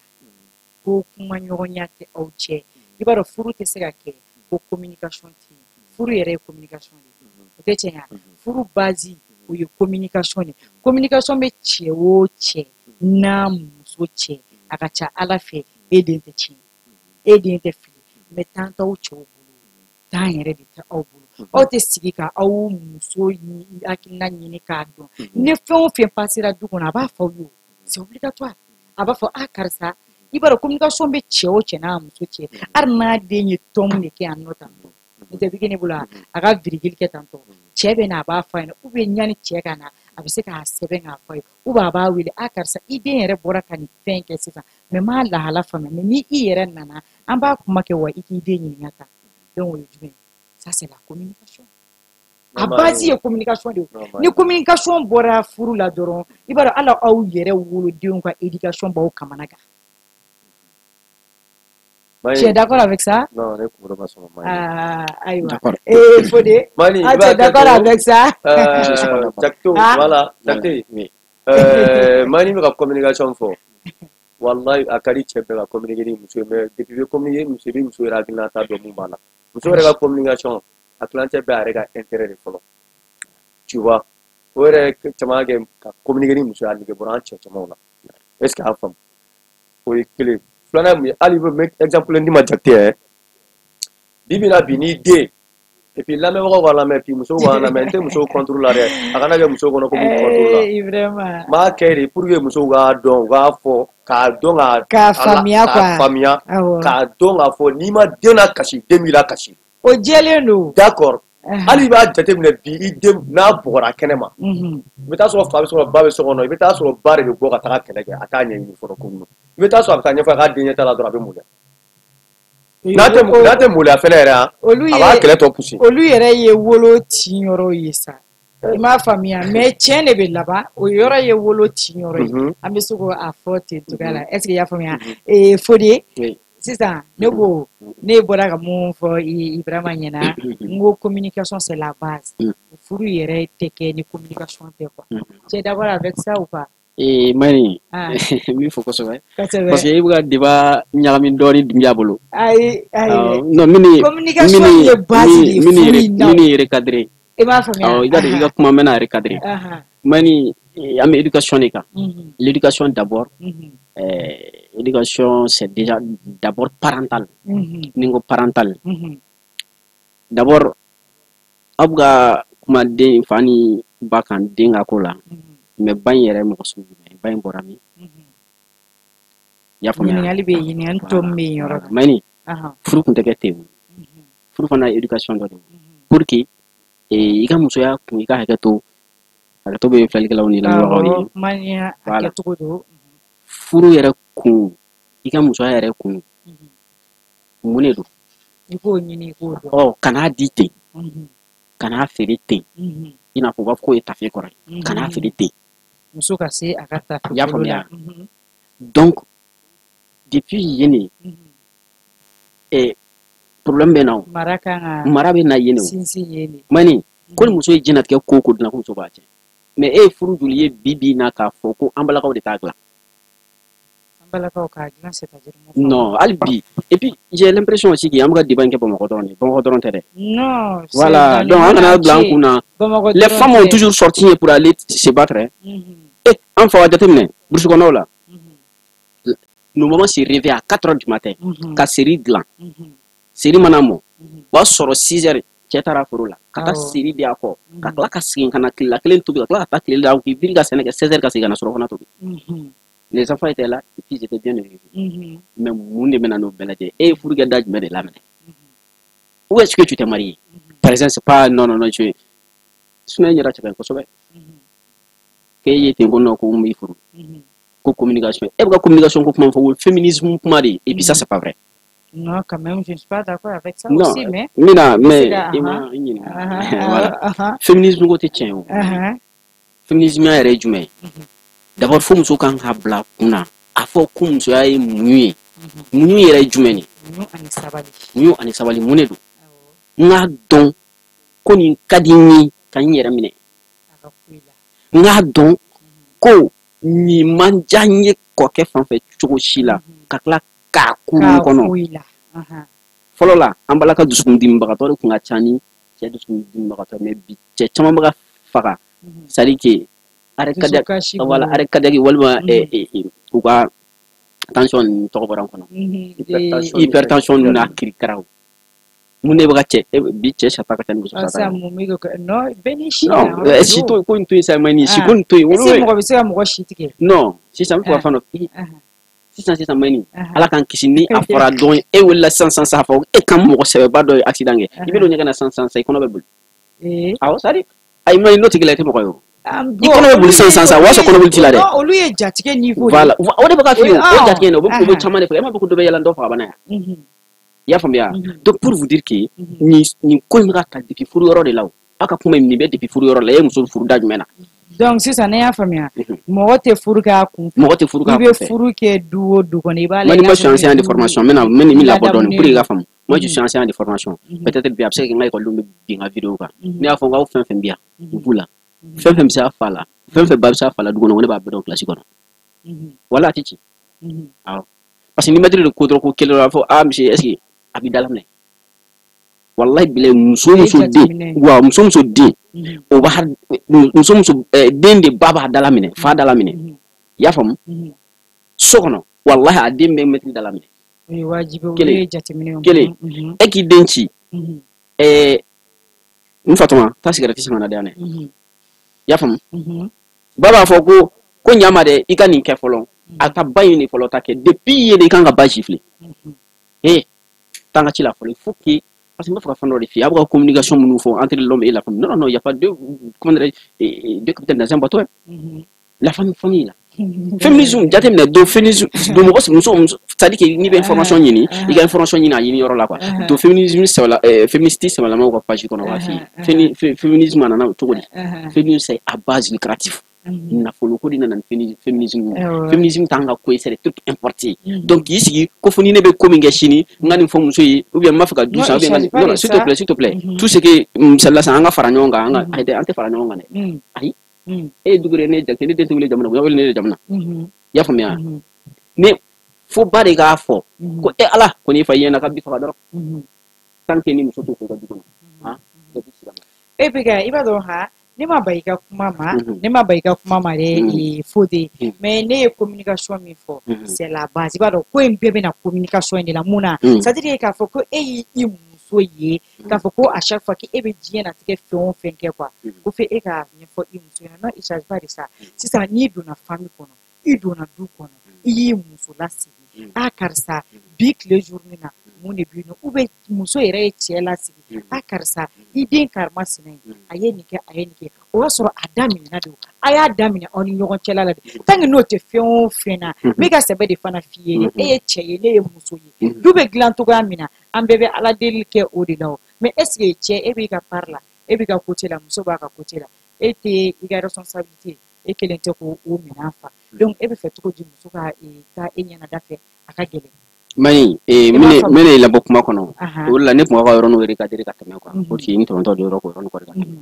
ko kumaɲɔgɔnya tɛ aw cɛ, i b'a dɔn furu tɛ se ka kɛ ko communication tɛ yen. Furu yɛrɛ ye communication de ye, o tɛ tiɲɛ ye? Furu base o ye communication de ye. Communication bɛ cɛ o cɛ n'a muso cɛ, a ka ca Ala fɛ e den tɛ tiɲɛ, e den tɛ fili. Mais temps t'aw cɛw bolo, temps yɛrɛ de tɛ aw bolo. Aw tɛ sigi ka aw muso hakilina ɲini k'a dɔn. Ni fɛn o fɛn passera du kɔnɔ, a b'a fɔ aw ye o, c'est obligatoire. A b'a fɔ a karisa, i b'a dɔn communication bɛ cɛ o cɛ n'a muso cɛ, hali n'a den ye tɔn de kɛ yan nɔ tantɔ, n'o tɛ bɛ kɛ ne bolo a ka virgule kɛ tantɔ, cɛ bɛ na a b'a fɔ a ɲɛna, ou bien yanni cɛ ka na a bɛ se k'a sɛbɛn k'a fɔ a ye, ou bien a b'a wele, a karisa i den yɛrɛ bɔra ka nin fɛn kɛ sisan, mais n m'a lahala faamuya, mais ni i yɛrɛ nana an b'a kuma kɛ wa i k'i den ɲininka tan. Donc o ye jumɛn ye? Ça c'est la communication. A base ye communication de ye. Ni communication bɔra furu la dɔrɔn, i b'a dɔn hali aw yɛrɛ wolodenw ka éducation b'aw kamana gan. Tu es d'accord avec ça? Non, ne kunkolo ma sɔn ma. Ah, ayiwa. D'accord. Et Fodé, Mani, ah, tu es d'accord avec ça? Jakto, voilà, Jakte. Mani bɛ ka communication fɔ. Wallahi, a ka di cɛ bɛɛ ka communiquer ni muso ye, mais depuis i bɛ communiquer muso, i bɛ muso yɛrɛ hakilinata dɔn mun b'a la. Muso yɛrɛ ka communication, a tilancɛ bɛɛ a yɛrɛ ka intérêt de fɔlɔ. Tu vois, o yɛrɛ caman kɛ ka communiquer ni muso ye, a nege bɔra an cɛ camanw la. Est-ce que a y'a faamu? O ye kelen. Filanan ye mun ye? Hali i bɛ exemple di ma Jakite yɛrɛ. Bi bi in na bi n'i den, et puis lamɛnbagaw ka lamɛn, puis musow ka lamɛn, n tɛ musow contre la dɛ, a kana kɛ musow kɔnɔ ko m'u contre la. Vraiment. N b'a kɛ de pour que musow k'a dɔn, u k'a fɔ, k'a dɔn k'a faamuya quoi. K'a faamuya, k'a dɔn k'a fɔ n'i ma den lakasi, den b'i lakasi. O jɛlen don. D'accord. Hali i b'a jateminɛ bi, i den n'a bɔgɔra kɛnɛ ma, i bɛ taa sɔrɔ fa bɛ so kɔnɔ, ba bɛ so kɔnɔ, i bɛ taa sɔrɔ ba de bɛ bɔ ka taga kɛlɛ kɛ, a t'a ɲɛɲini fɔlɔ ko ninnu. I bɛ taa sɔrɔ a bɛ taa ɲɛfɔ a k'a den ɲɛ t'a la dɔrɔn, a bɛ maloya. N'a tɛ maloya fɛnɛ yɛrɛ, a b'a kɛlɛ tɔ pousser. Olu yɛrɛ ye wolo tin yɔrɔ ye sa. I m'a faamuya, mais tiɲɛ de bɛ laban, o yɔrɔ ye wolo tin yɔrɔ ye. An bɛ se k'a fɔ ten cogoya la. Est-ce que i y'a faamuya? Fodé, sisan ne ko ne bɔra ka mun fɔ Ibrahima ɲɛna, n ko communication c'est la base. Furu yɛrɛ tɛ kɛ ni communication tɛ quoi. Tu es d'accord avec ça ou pas? Ee Mani, n b'i fo kosɛbɛ. Parce que i bɛ ka débat ɲagami dɔɔni Dunbiya bolo. Ayi ayi. Non, min communication ye base de ye furu in na. Min ye recadrer. I m'a faamuya. I ka kuma mɛn na recadrer. Mani, an bɛ éducation de kan. L'éducation d'abord. Éducation c'est déjà d'abord parental. Ni n ko parental. D'abord aw bɛ ka kuma den fa ni ba kan den ka ko la. Mais ba in yɛrɛ mɔgɔ sugu jumɛn? Ba in bɔra min? I y'a faamuya? Ɲininkali bɛ yen, ɲininkali tɔ min bɛ yen yɔrɔ la. Mani, furu kun tɛ kɛ ten o. Furu fana ye éducation dɔ de ye. Pour que i ka musoya kun, i ka hakɛ to, hakɛto bɛ filɛlikɛlaw ni lamɛnbagaw ye. Kuma ni a kɛcogo don. Furu yɛrɛ kun, i ka musoya yɛrɛ kun, mun de don? I k'o ɲini, i k'o dɔn. Ɔ, kan'a di ten. Kan'a feere ten. I n'a fɔ u b'a fɔ k'o ye tafe kɔrɔ ye. Kan'a feere ten. Muso ka se a ka tafe. I y'a faamuya? Donc depuis yen de problème bɛ na o. Mara kan ka mara bɛ na yen de o. Sinsin yen de. Mani, ko ni muso ye diɲɛlatigɛ ko o ko dilan, ko muso b'a tiɲɛ. Mais e ye furu joli ye bi bi in na k'a fɔ ko an balakaw de t'a dilan? An balakaw k'a dilan, c'est-à-dire? Non, hali bi. Et puis j'ai l'impression aussi que an bɛ ka débat in kɛ Bamakɔ dɔrɔn de, Bamakɔ dɔrɔn tɛ dɛ. Non. Voilà, donc an kana bila an kun na. Les femmes ont toujours sorti pour aller se battre. Eh, an fa jateminɛ brousse kɔnɔw la. Nos mamans se réveillent à 4 heures du matin ka seri dilan. Seri mana mɔ, o b'a sɔrɔ 6 heures cɛ taara foro la ka taa seri di a kɔ, ka tila ka segin ka na tilela kelen tobi, ka tila ka taa tile la k'i biri ka sɛnɛ kɛ 16 heures ka segin ka na surafana tobi. Les enfants étaient là et puis ils étaient bien élevés. Mais mun de bɛna n'o bɛɛ lajɛ? E ye furu kɛ da jumɛn de laminɛ? Où est-ce que tu t'es marié? Par exemple, c'est pas non non non, je sinon e ɲɛra cɛ ka ɲi kosɛbɛ. K'e ye ten ko non, ko n b'i furu. Ko communication. E bɛ ka communication ko kuma fɔ, o ye féminisme kuma de ye. Et puis ça c'est pas vrai. Non, quand même, je ne suis pas d'accord avec ça non, aussi, mais... Mina, mais i ma i ɲininka. Voilà. Féminisme ko tɛ tiɲɛ ye o. Féminisme yɛrɛ ye jumɛn ye? D'abord fo muso kan ka bila kun na a fɔ ko musoya ye muɲu ye. Muɲu yɛrɛ ye jumɛn ye? Muɲu ani sabali. Muɲu ani sabali mun de don? N k'a dɔn ko nin ka di n ye ka n yɛrɛ minɛ. N k'a dɔn ko nin man diya n ye kɔkɛ fan fɛ cogo si la, ka tila k'a kun n kɔnɔ. Fɔlɔ la an balaka dusukundimibagatɔ de tun ka ca ni cɛ dusukundimibagatɔ, mais bi cɛ caman bɛ ka faga, c'est à dire que arrêt cardiaque, voilà, arrêt cardiaque walima u ka tension ninnu tɔgɔ bɔra n kɔnɔ, hypertension ninnu n'a kirikaraw. Mun de bɛ ka cɛ bi cɛ sata ka ca ni muso sata ye? Non, bɛɛ n'i si. Non, si to ko in to yen sa, Mani, si ko nin to yen. Est-ce que mɔgɔ bɛ se ka mɔgɔ si tigɛ? Non, sisan n bɛ fɛ ka fɛn dɔ sisan sisan Mani, Ala k'an kisi ni a fɔra dɔrɔn e wulila sisan sisan sisan a fɔ e kan mɔgɔ sɛbɛba dɔ ye accident kɛ, i bɛ don ɲɛgɛn na sisan sisan i kɔnɔ bɛ boli. Awɔ, c'est à dire ayi Mani, n'o tigi la i tɛ mɔgɔ ye o. I kɔnɔ bɛ boli sisan sisan sisan, o y'a sɔrɔ kɔnɔboli t'i la dɛ. Olu ye jatigɛ niveau de. Voilà, o de bɛ ka f'i ye o jatigɛ in o bɛ caman de fɛ, e m'a fɔ ko dɔ bɛ yɛlɛn dɔ faga bana yan. I y'a faamuya? Donc pour vous dire que nin ko in bɛ ka ta depuis furu yɔrɔ de la o. Aw ka kuma in nin bɛ depuis furu yɔrɔ la, e ye muso furu da jumɛn na? Donc sisan ne y'a faamuya, mɔgɔ tɛ furu k'a kun fɛ. Mɔgɔ tɛ furu k'a kun fɛ. I bɛ furu kɛ du o du kɔnɔ, i b'a lajɛ. Moi, je suis enseignant de formation. N bɛna min labɔ dɔɔnin pour que i ka faamu. Moi, je suis enseignant de formation. Peut-être bi a bɛ se ka kɛ n ka ekɔlidenw bɛ bin n ka vidéo kan. Ne y'a fɔ n k'aw fɛn fɛn bɛ yan, u b'u la. Fɛn fɛn bɛ se a fa la, fɛn fɛn ba bɛ se a fa la du kɔnɔ, ne b'a bɛɛ dɔn kilasi kɔnɔ. Wala a tɛ ci. Awɔ. Parce que ni mɛtiri de ko dɔrɔn ko kelen dɔrɔn, a b'a fɔ ah monsieur, est-ce que a b'i dalaminɛ? Wallahi bilahi, muso den, wa muso den, o b'a muso den de ba b'a dalaminɛ, fa dalaminɛ. I y'a faamu? So kɔnɔ, wallahi a den bɛ mɛtiri dalaminɛ. O ye wajibi, o ye jateminɛ ye. Kelen, e k'i den ci, n fatɔma, taa sigɛrɛti san ka na di yan dɛ. I y'a faamu? Ba b'a fɔ ko ɲa ma dɛ, i ka nin kɛ fɔlɔ. A ka ba in de fɔlɔ ta kɛ depuis yen de i kan ka ba siffler. Taa n ka ci la fɔlɔ, il faut que parce que n b'a fɛ ka fɛn dɔ de f'i ye. A bɛ ka communication minnu fɔ entre l'homme et la femme. Non, non, il y a pas deux, comment dirais-je, deux capitaines dans un bateau. La femme, famille là. Féminisme, jateminɛ don féminisme don mɔgɔ muso c'est-à-dire que n'i bɛ information ɲini, i ka information ɲini a ɲini yɔrɔ la quoi. Don féminisme sɛbɛla, féministe sɛbɛlamaw ka page kɔnɔ, o b'a f'i ye. Féminisme a nana o cogo di? Féminisme, c'est à base lucrative. Nafolo ko de nana ni féminisme. Féminisme t'an ka ko ye, c'est des trucs importés. Donc k'i sigi ko fo ni ne bɛ ko min kɛ sini, n ka nin fɔ muso ye, ou bien n b'a fɛ ka du san, ou bien non non, s'il te plaît, s'il te plaît. Tout ce que misali la sisan, an ka fara ɲɔgɔn kan, an ka ayi dɛ, an tɛ fara ɲɔgɔn kan dɛ. Ayi. E ye Dugure, ne ye Jakite, ne den tɛ wele jamana, o wele ne de jamana. I y'a faamuya? Ne fo ba de k'a fɔ ko e Ala ko n'i fa i ɲɛna ka bi faga dɔrɔn. Tant que ni muso t'o fɔ i ka du kɔnɔ. Han? E bɛ ka i b'a dɔn ha, ne ma ba i ka kuma ma, ne ma ba i ka kuma ma dɛ, Fode. Mais ne ye communication min fɔ, c'est la base. I b'a dɔn ko in bɛɛ bɛna communication in de la mun na? C'est-à-dire k'a fɔ ko e y'i muso ye, k'a fɔ ko à chaque fois que e bɛ diɲɛ natigɛ fɛn o fɛn kɛ quoi, ko f'e k'a ɲɛfɔ i muso ɲɛna. Non, il s'agit pas de ça. Sisan n'i donna famille kɔnɔ, i donna du kɔnɔ, i y'i muso lasigi, a karisa bi tile journée na mun de bɛ yen nɔ, ou bien muso yɛrɛ ye cɛ lasigi, a karisa i den karima sinɛ ye, a ye nin kɛ, a ye nin kɛ, o y'a sɔrɔ a daminɛna de, a y'a daminɛ aw ni ɲɔgɔn cɛla la de. Tant que n'o tɛ fɛn o fɛn na, n bɛ ka sɛbɛ de fana f'i ye, e ye cɛ ye, ne ye muso ye, du bɛ dilan cogoya min na, an bɛɛ bɛ Ala deli kɛ o de la o. Mais est ce que cɛ, e b'i ka part la, e b'i ka côté la, muso b'a ka côté la, e tɛ i ka responsabilité, e kelen tɛ k'o minɛn fa. Donc e bɛ fɛ cogo di muso ka taa e ɲɛnada fɛ, a ka gɛlɛn. Mani, n bɛna labɔ kuma kɔnɔ. O de la ne tun b'a ka yɔrɔnin recadrer ka tɛmɛ quoi. Pour que n tɛmɛtɔ don yɔrɔ k'o yɔrɔnin kɔri ka tɛmɛ.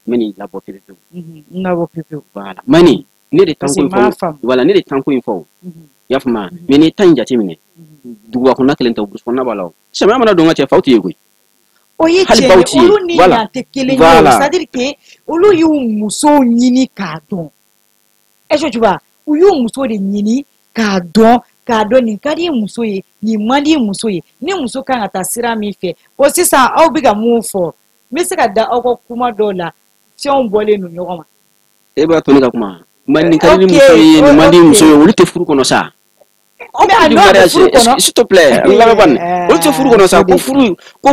N bɛna labɔ pewu pewu. N labɔ pewu pewu. Voilà. Mani, ne de tanko in fɔ. Voilà, ne de tanko in fɔ. I y'a faamu? Mais n'i ta in jateminɛ, duguba kɔnɔna kelen tɛ, burusi kɔnɔna b'a la o. Samiya mana don ka cɛ, faw tɛ ye koyi. O ye tiɲɛ ye, olu ni yan tɛ kelen ye o. C'est-à-dire que olu y'u musow ɲini k'a dɔn. Est-ce que tu vois? U y'u muso de ɲini k'a dɔn. K'a dɔn nin ka di muso ye, nin man di muso ye, ni muso kan ka taa sira min fɛ. O sisan aw bɛ ka mun fɔ, n bɛ se ka da aw ka kuma dɔw la, fɛnw bɔlen don ɲɔgɔn ma. E b'a to ne ka kuma. Nin ka di muso ye, nin man di muso ye, olu tɛ furu kɔnɔ sa. S'il te plaît, n lamɛn bani. Olu tɛ furu kɔnɔ sa, ko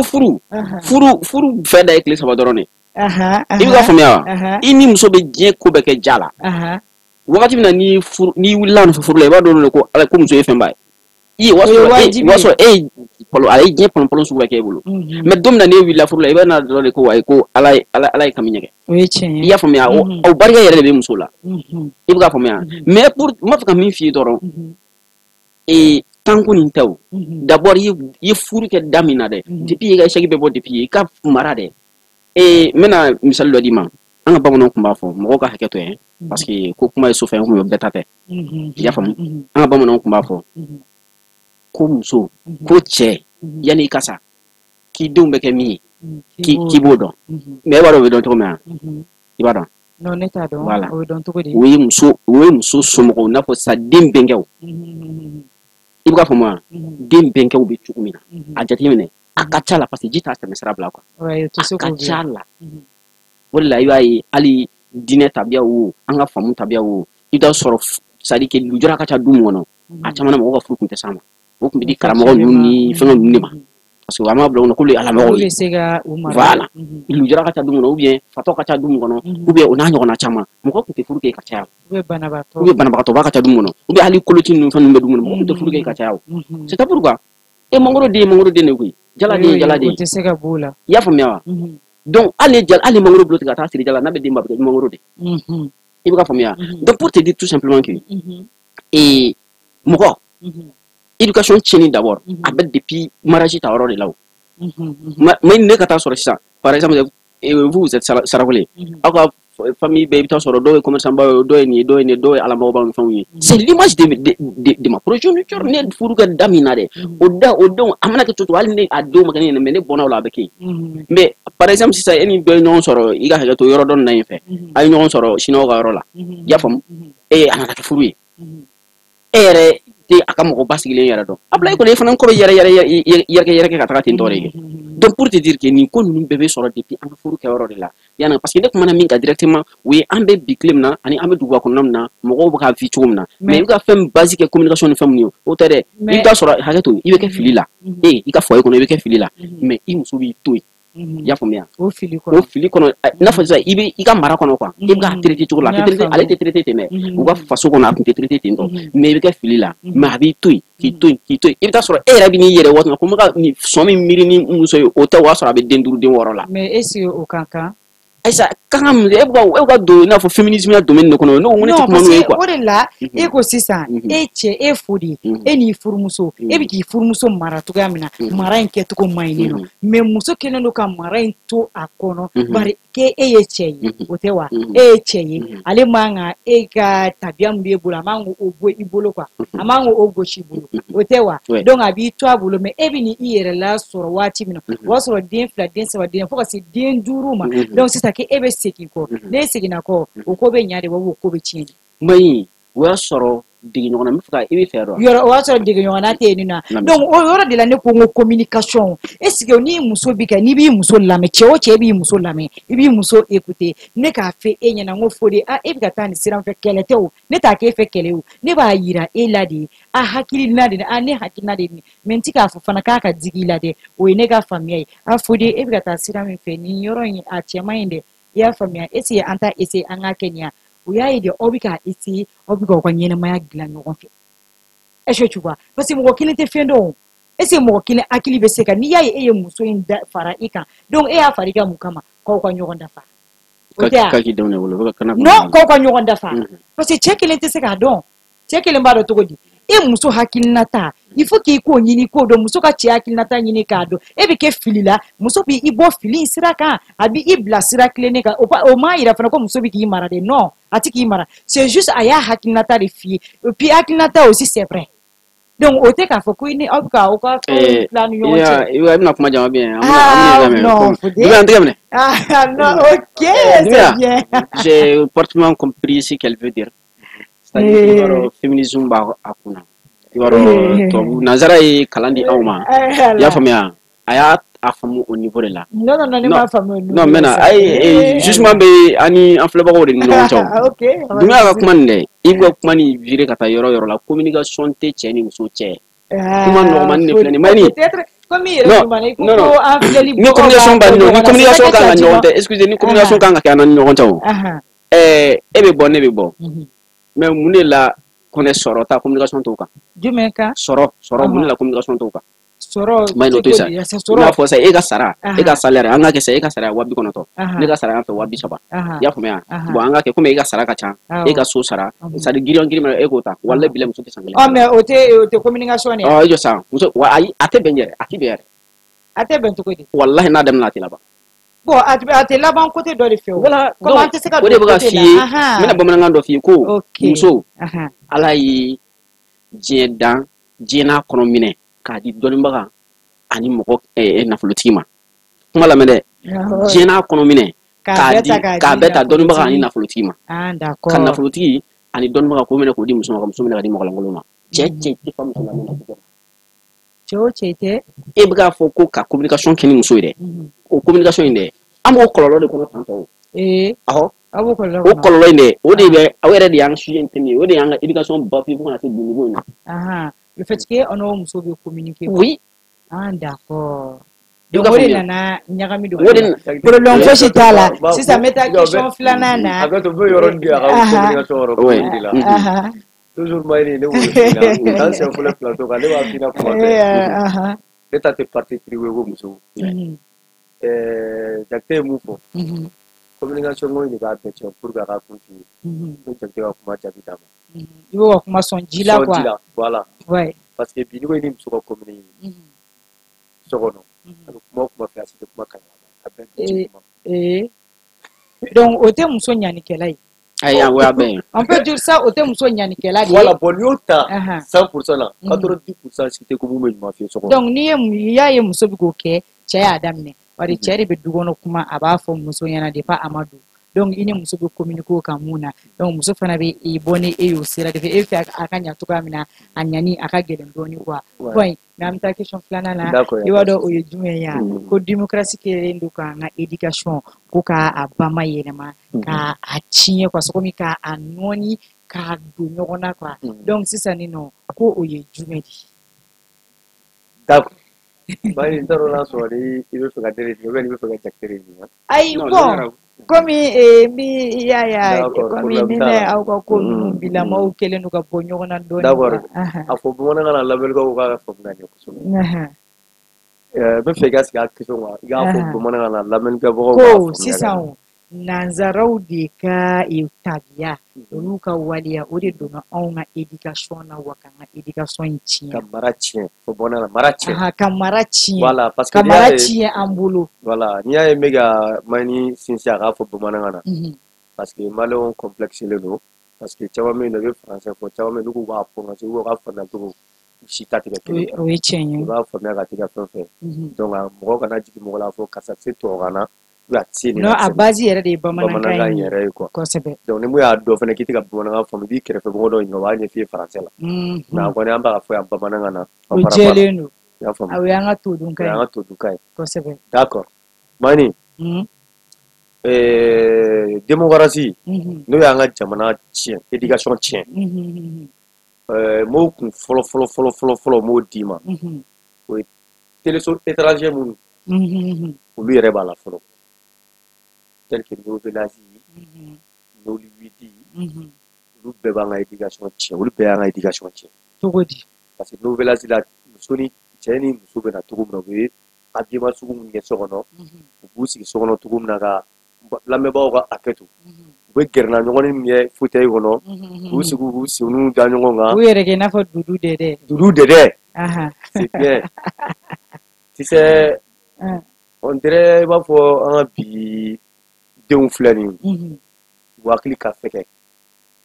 furu, furu fɛn da ye tile 3 dɔrɔn de. I bɛ ka faamuya wa? I ni muso bɛ diɲɛ ko bɛɛ kɛ ja la. Wagati min na n'i wulila nɔfɛ furu la, i b'a dɔn de ko Ala ko muso ye fɛnba ye. I o y'a sɔrɔ e ye a ye diɲɛ pɔlɔn-pɔlɔn sugu bɛɛ kɛ e bolo. Mais don min na n'e wulila furu la, i b'a dɔn de ko ayi ko Ala ye kami ɲɛgɛn. O ye tiɲɛ ye. I y'a faamuya? O barika yɛrɛ de bɛ muso la. I bɛ k'a faamuya? Mais pour n b'a fɛ ka min f'i ye dɔrɔn, tanko nin tɛ o. D'abord i ye furu kɛ da min na dɛ, depuis i ka échec bɛ bɔ depuis i ka mara dɛ. N bɛna misali dɔ d'i ma. An ka bamananw tun b'a fɔ mɔgɔw ka hakɛ to yen, parce que ko kuma ye sofɛn kun ye, bɛɛ ta tɛ. I y'a faamu? An ka bamananw tun b'a fɔ ko muso, ko cɛ, yanni i ka sa, k'i denw bɛ kɛ min ye, k'i b'o dɔn. Mais e b'a dɔn o bɛ dɔn cogo min na? I b'a dɔn? Non, ne t'a dɔn. Voilà. O bɛ dɔn cogo di? O ye muso somɔgɔw, n'a fɔ sisan den bɛnkɛw. I bɛ k'a faamu wa? Den bɛnkɛw bɛ cogo min na, a jateminɛ, a ka ca la, parce que ji t'a tɛmɛ sira bila quoi. A ka ca la. O de la i b'a ye hali diinɛ tabiya wo, an ka faamu tabiya wo, i bɛ taa sɔrɔ c'est à dire que lujura ka ca du min kɔnɔ, a caman na mɔgɔw ka furu tun tɛ s'a ma. O tun bɛ di karamɔgɔ ninnu ni fɛngɛ ninnu de ma. Parce que an b'a bila u kunna k'olu ye alamɔgɔw ye. Voilà. Lujura ka ca du min kɔnɔ, ou bien fatɔ ka ca du min kɔnɔ, ou bien o n'a ɲɔgɔnna caman. Mɔgɔ tun tɛ furu kɛ ka caya. Ou bien banabagatɔba ka ca du min kɔnɔ, ou bien hali koloci ninnu fɛn ninnu bɛ du min kɔnɔ, mɔgɔ tun tɛ furu kɛ ka caya o. C'est pas pourquoi. E mangoro den ye mangoro den de koyi. Jala den ye jala den ye. O tɛ se ka b'o la. I y'a faamuya wa? Donc hali mangoro bolo tigɛ ka taa siri jala, n'a bɛ den ba bɛ kɛ mangoro de. I bɛ ka faamuya. Donc pour te dire tout simplement que et mɔgɔ éducation tiɲɛni d'abord a bɛ depuis mariage ta yɔrɔ de la o. Mais ne ka taa sɔrɔ sisan, par exemple, vous êtes Sarakole, aw ka famille bɛɛ, i bɛ taa sɔrɔ dɔw ye commerçant ba ye, dɔw ye nin ye, dɔw ye nin ye, dɔw ye alamɔgɔbaw ni fɛnw ye. C'est l'image de ma progéniture. Ne furu kɛ da min na dɛ, o da o denw a mana kɛ cogo cogo, hali ne a denw ma kɛ ne ɲɛna, mais ne bɔnna o la, a bɛ kɛ yen. Mais par exemple sisan, e ni dɔ ye ɲɔgɔn sɔrɔ, i ka hakɛ to, yɔrɔ dɔ nin na yen fɛ, a ye ɲɔgɔn sɔrɔ siniwaw ka yɔrɔ la, i y'a faamu, e a nana kɛ furu ye, e yɛrɛ tɛ a ka mɔgɔ basigilen yɛrɛ dɔn, a bila e kɔni, e fana kɔ bɛ yɛrɛ yɛrɛ yɛrɛkɛ yɛrɛkɛ ka taga ten tɔ de kɛ. Donc pour te dire que nin ko ninnu bɛɛ bɛ sɔrɔ depuis an ka furu kɛyɔrɔ de la yanni, parce que ne kumana min kan directement, o ye an bɛ bi tile min na ani an bɛ duguba kɔnɔna min na, mɔgɔw bɛ ka vie cogo min na. Mais i bɛ ka fɛn base kɛ communication ni fɛn minnu ye, o tɛ dɛ. I bɛ taa sɔrɔ, hakɛ to, i bɛ kɛ fili la, e i ka foyer kɔnɔ, i bɛ kɛ fili la, mais i muso b'i to yen, i y'a faamuya, o fili kɔnɔ, o fili kɔnɔ, i n'a fɔ sisan i bɛ i ka mara kɔnɔ quoi, i bɛ k'a traiter cogo la, a tɛ traiter, ale tɛ traiter ten dɛ, u ka faso kɔnɔ a tun tɛ traiter ten tɔ, mais i bɛ kɛ fili la, mais a b'i to yen, k'i to yen, k'i to yen, i bɛ taa sɔrɔ e yɛrɛ bɛ n'i yɛrɛ waati min na ko n bɛ ka nin sɔn min miiri ni muso ye, o tɛ, o y'a sɔrɔ a bɛ den 5 den 6 la. Mais est ce que o ka kan? Ayisa, ka kan mun, e bɛ ka don i n'a fɔ féminisme ya domaine de kɔnɔ, ne ko n ko ne tɛ kuma n'o ye quoi. O de la e ko sisan, e cɛ, e fo de, e n'i furumuso, e bɛ k'i furumuso mara cogoya min na, mara in kɛcogo man ɲi nɔ, mais muso kɛlen don ka mara in to a kɔnɔ, bari k'e e ye cɛ ye, o tɛ wa? E ye cɛ ye, ale man kan e ka tabiya min b'e bolo, a man k'o bɔ i bolo quoi, a man k'o gosi i bolo, o tɛ wa? Donc a b'i to a bolo, mais e bɛ n'i yɛrɛ lasɔrɔ waati min na, o b'a sɔrɔ den 2, den 3, den fo ka se den 5 ma. Donc sisan k'e bɛ segin kɔ, n'e seginna kɔ, o ko bɛ ɲa de wa, o ko bɛ tiɲɛ de? Mayi, o y'a sɔrɔ dege ɲɔgɔn na, n bɛ fɛ ka i bɛ fɛ dɔn. Yɔrɔ o y'a sɔrɔ dege ɲɔgɔnna tɛ yen nɔ. Donc o yɔrɔ de la ne ko n ko communication, est ce que ni muso bi kɛ, n'i b'i muso lamɛn, cɛ o cɛ b'i muso lamɛn, i b'i muso écouter, ne k'a fɔ e ɲɛna n ko fo de, ah, e bɛ ka taa nin sira fɛ, kɛlɛ tɛ o, ne t'a k'e fɛ kɛlɛ o, ne b'a yira e la de, a hakilina de, a ne hakilina de nin, mais n ti k'a fɔ fana k'a ka digi i la dɛ, o ye ne ka faamuya ye. A fo de, e bɛ ka taa sira min fɛ nin yɔrɔ in, a cɛ man ɲi dɛ, i y'a faamuya, est ce que an t'a essayer an k'a kɛ nin ya? O y'a ye de, aw bɛ k'a essayer, aw bɛ k'aw ka ɲɛnamaya dilan ɲɔgɔn fɛ. Est-ce que tu vois? Parce que mɔgɔ kelen tɛ fɛn dɔn o. Est-ce que mɔgɔ kelen hakili bɛ se ka, n'i y'a ye e ye muso in da fara i kan, donc e y'a fara i kan mun kama? K'aw ka ɲɔgɔn dafa. O tɛ wa? K'a k'i denw de wolo. Non, k'aw ka ɲɔgɔn dafa. Parce que cɛ kelen tɛ se k'a dɔn. Cɛ kelen b'a dɔn cogo di? E muso hakilinata, il faut k'i k'o ɲini k'o dɔn, muso ka cɛ hakilinata ɲini k'a dɔn. E bɛ kɛ fili la, muso b'i bɔ fili in sira kan, a b'i bila sira tilennen kan. O m'a yira fana ko muso bɛ k'i mara dɛ, non, a tɛ k'i mara. C'est juste a y'a hakilinata de f'i ye. Et puis hakilinata aussi, c'est vrai. Donc o tɛ k'a fɔ ko i ni aw bɛ ka aw ka fɛnw tila ni ɲɔgɔn cɛ. I bɛna kuma jama bien. Ah non, Fodé. An tɛgɛ minɛ. Ah non, ok, c'est bien. J'ai parfaitement compris ce qu'elle veut dire. C'est-à-dire, i b'a dɔn, féminisme b'a a kunna. I b'a dɔn, tubabu nanzara ye kalan di anw ma. I y'a faamuya, a y'a a faamu au niveau de la. Non, non, non, ne m'a faamu au niveau. Non, maintenant, ayi, justement bɛ ani an filɛbagaw de ni ɲɔgɔn cɛ o. Ok. Dunbiya ka kuma nin dɛ, i bɛ ka kuma nin virer ka taa yɔrɔ yɔrɔ la, communication tɛ cɛ ni muso cɛ. Kuma nɔgɔmanin de filɛ nin ye. Mayini. Peut-être comme i yɛrɛ kumana, i ko ko an filɛli. Ni communication b'a ni communication kan ka ɲɔgɔn tɛ, excusez, ni communication kan ka kɛ an ni ɲɔgɔn cɛ o. Ɛɛ, e bɛ bɔ, ne bɛ bɔ. Mais mun de la kɔnɛ sɔrɔ ta communication t'o kan? Jumɛn kan? Sɔrɔ, mun de la communication t'o kan? Sɔrɔ. Mayi, n'o to yen sa. I n'a fɔ sisan, e ka sara, e ka salaire, an ka kɛ sisan, e ka sara ye 90,000, ne ka sara yan fɛ 30,000, i y'a faamuya? Bon, an ka kɛ komi e ka sara ka ca, e ka so sara, c'est à dire giriyan giriman e k'o ta, walahi bilahi, muso tɛ san kelen. Ɔ, mais o tɛ communication de ye. Ɔ, i jɔ sisan, muso wa, ayi, a tɛ bɛn yɛrɛ, a tɛ bɛn yɛrɛ. A tɛ bɛn cogo di? Walahi, n'a daminɛ, a tɛ laban. Bon, a tɛ laban côté dɔ de fɛ o. Voilà. Comme an tɛ se ka o de don bɛ ka côté f'i ye, la. n bɛna bamanankan dɔ f'i ye ko muso, Ala ye diɲɛ dan, diɲɛ n'a kɔnɔ minɛ k'a di dɔnnibaga ani mɔgɔ nafolotigi ma. Kuma lamɛn dɛ, diɲɛ n'a kɔnɔ minɛ k'a di, k'a bɛɛ ta dɔnnibaga ani nafolotigi ma. Ka nafolotigi ani dɔnnibaga k'o minɛ k'o di muso ma, ka muso minɛ ka di mɔgɔlankolon ma. Cɛ cɛ tɛ fa muso la. Cɛ o cɛ tɛ. E bɛ k'a fɔ ko ka communication kɛ ni muso ye dɛ, o communication in dɛ, an b'o kɔlɔlɔ de kɔnɔ tantɔ o. Awɔ. Aw b'o kɔlɔlɔ O kɔlɔlɔ in dɛ, o de bɛ aw yɛrɛ de y'an sujet in thème ye, o de y'an ka éducation bafouée fo ka na se bi niveau in na. Le fait que an n'o muso bɛ communiquer. Oui. Ah, d'accord. I bɛ ka Donc o de faamuya. nana ɲagami don. O de Problème fosi t'a la. Sisan n bɛ taa question filanan na. A ka to, n bɛ yɔrɔnin di a ka communication yɔrɔ kuma de la. Toujours Mayini, ne b'o de f'i ɲɛna. N'an siɲɛ fɔlɔ plateau kan, ne b'a f'i ɲɛna kuma bɛɛ. Ne ta tɛ parti pris ye ko muso. Jakite ye mun fɔ? Communication ko in de b'a bɛɛ tiɲɛ pour que a ka kun f'i ye. N bɛ Jakite ka kuma jaabi d'a ma. I b'o ka kuma sɔn ji la quoi. Sɔn ji la, voilà. Ouais. Parce que bi n'i ko i ni muso ka communiquer so kɔnɔ, a bɛ kuma o kuma fɛ, a si tɛ kuma kalama, a bɛɛ bɛ kuma. Donc o tɛ muso ɲanikɛla ye. Ayi, o y'a bɛɛ ye. On peut dire ça, o tɛ muso ɲanikɛla de ye. Voilà, bon n'i y'o ta 100% la, 90% si tɛ ko mun bɛ ɲuman f'i ye so kɔnɔ. Donc n'i y'a ye muso bɛ k'o kɛ, cɛ y'a daminɛ. Bari cɛ de bɛ du kɔnɔ kuma, a b'a fɔ muso ɲɛna depuis a ma don. Donc i ni muso bɛ communiquer o kan mun na. Donc muso fana bɛ i bɔ ni e y'o sira de fɛ, e fɛ a ka ɲa cogoya min na, a ɲani a ka gɛlɛn dɔɔni quoi. Point. Mais an bɛ taa question filanan na. I b'a dɔn o ye jumɛn ye? Ko démocratie kɛlen don k'an ka éducation ko k'a ba mayɛlɛma, k'a tiɲɛ quoi, c'est comme k'a nɔɔni, k'a don ɲɔgɔn na quoi. Donc sisan nin nɔ ko o ye jumɛn de ye? D'accord. Bari n t'a dɔn n'a sɔrɔ ni i bɛ fɛ ka ne de ɲininka ou bien n'i bɛ fɛ ka Jakite de ɲininka. Ayi, bon, komi n bi i y'a ye, komi ni ne aw ka ko ninnu bilamaw kɛlen don ka bɔ ɲɔgɔn na dɔɔni. D'accord. A fɔ bamanankan na, lamɛnnikɛlaw ka faamu ka ɲɛ kosɛbɛ. N bɛ fɛ i ka sigi a question kan, i k'a fɔ bamanankan na, lamɛnnikɛbagaw k'a faamuya. Ko sisan nanzaraw de ka tabiya, olu ka waleya, o de donna anw ka éducation na wa k'an ka éducation in tiɲɛ. Ka mara tiɲɛ, fɔ bamanankan na, mara tiɲɛ. Ka mara tiɲɛ. Voilà, parce que ka mara tiɲɛ an bolo. Voilà, n'i y'a ye n bɛ ka Mayini sinsin a k'a fɔ bamanankan na, parce que maliyɛnw complexelen don, parce que caman bɛ yen nɔ, i bɛ français fɔ, caman bɛ yen n'u k'u b'a prononcer ou b'a faamuya cogo, si ta tɛ kɛ kelen ye. O ye tiɲɛ ye. I b'a faamuya ka t'i ka fɛn fɛn. Donc mɔgɔ kana jigin mɔgɔ la fɔ karisa tɛ se tubabukan na. Non, a base yɛrɛ de ye bamanankan yɛrɛ ye quoi. Kosɛbɛ. Donc ni mun y'a dɔn fɛnɛ k'i tɛ ka bamanankan faamu, i b'i kɛrɛfɛ mɔgɔ dɔ ɲininka, o b'a ɲɛf'i ye français la. Mais a kɔni an b'a fɔ yan bamanankan na. O jɛlen don. I y'a faamu. O y'an ka todunkan ye. O y'an ka todunkan ye. Kosɛbɛ. D'accord. Mayini. Démocratie n'o y'an ka jamana tiɲɛ, éducation tiɲɛ. M'o kun fɔlɔ fɔlɔ fɔlɔ fɔlɔ fɔlɔ m'o d'i ma. O ye téléso étranger minnu. Olu yɛrɛ b'a la fɔlɔ. Tel que Novelas, Nollywood, olu bɛɛ b'an ka éducation tiɲɛ, olu bɛɛ y'an ka éducation tiɲɛ. Cogo di? Parce que Novelas la, muso ni cɛ ni muso bɛ na cogo min na, u bɛ habillement sugu minnu kɛ so kɔnɔ, u b'u sigi so kɔnɔ cogo min na ka lamɛnbagaw ka hakɛ to. U bɛ gɛrɛna ɲɔgɔn min kɛ fauteuil kɔnɔ, k'u sigi k'u senw da ɲɔgɔn kan. U yɛrɛ kɛ i n'a fɔ dudu dɛdɛ. Dudu dɛdɛ. C'est bien. Tu sais, on dirait i b'a fɔ an ka bi denw filɛ nin ye, u hakili ka fɛgɛ,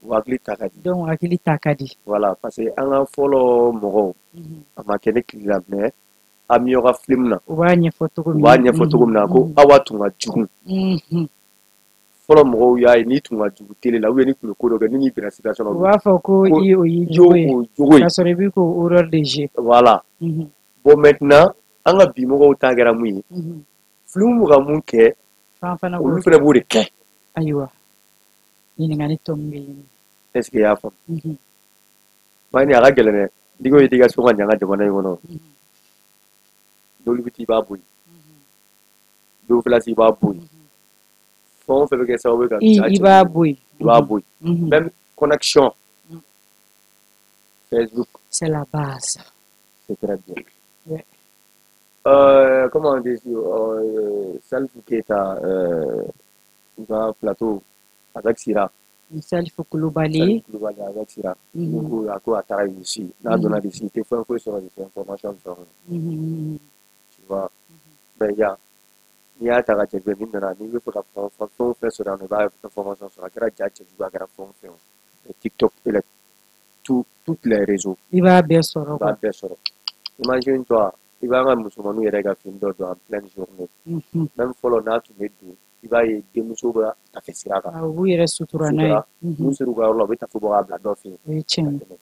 u hakili ta ka di. Donc hakili ta ka di. Voilà, parce que an ka fɔlɔ mɔgɔw, a ma kɛ ne tile la, mais Amiɔ ka film na, u b'a ɲɛfɔ cogo min u b'a ɲɛfɔ cogo min na ko Awa tun ka jugu. Fɔlɔ mɔgɔw y'a ye n'i tun ka jugu télé la ou bien n'i tun bɛ ko dɔ kɛ, ni n'i bɛnna situation dɔ la, u b'a fɔ ko i o y'i jogo ye, k'a sɔrɔ i bɛ k'o horreur de jeu. Voilà. Bon maintenant an ka bi mɔgɔw ta kɛra mun ye, film bɛ ka mun kɛ, olu fana b'o de kɛ. Ayiwa, ɲininkali tɔ min bɛ yen. Est-ce que i y'a faamu? Mayini a ka gɛlɛn dɛ, n'i ko i t'i ka so ka ɲɛ an ka jamana in kɔnɔ, Nollywood i b'a bɔ yen, Novelas i b'a bɔ yen, fɛn o fɛn bɛ kɛ sababu ye ka i b'a bɔ yen, i b'a bɔ yen, même connexion Facebook. C'est la base. C'est très bien. Ouais. Comment on dit, Salifou Keita, u plateau avec Sira. Salifou Koulibaly. Salifou Koulibaly avec Sira. Ko a ko a taara Russie. N'a donna Russie, i tɛ fɛn foyi sɔrɔ de information sɔrɔ. Tu vois. Mais yan, n'i y'a ta ka jateminɛ, n'i nana, n'i bɛ fɛ ka fɛn o fɛn sɔrɔ yan nɔ, i b'a information sɔrɔ. A kɛra ja cɛjugu, a kɛra fɛn o fɛn o. TikTok et les tous les réseaux. I b'a bɛɛ sɔrɔ. I b'a bɛɛ sɔrɔ. Imagine toi, i b'an ka musomaninw yɛrɛ ka fini dɔ don en pleine journée. Même fɔlɔ n'a tun bɛ don, i b'a ye denmuso bɛ tafe sira kan. U b'u yɛrɛ sutura n'a ye. N'u ser'u ka yɔrɔ la, u bɛ tafe bɔ k'a bila dɔ fɛ yen. O ye tiɲɛ ye.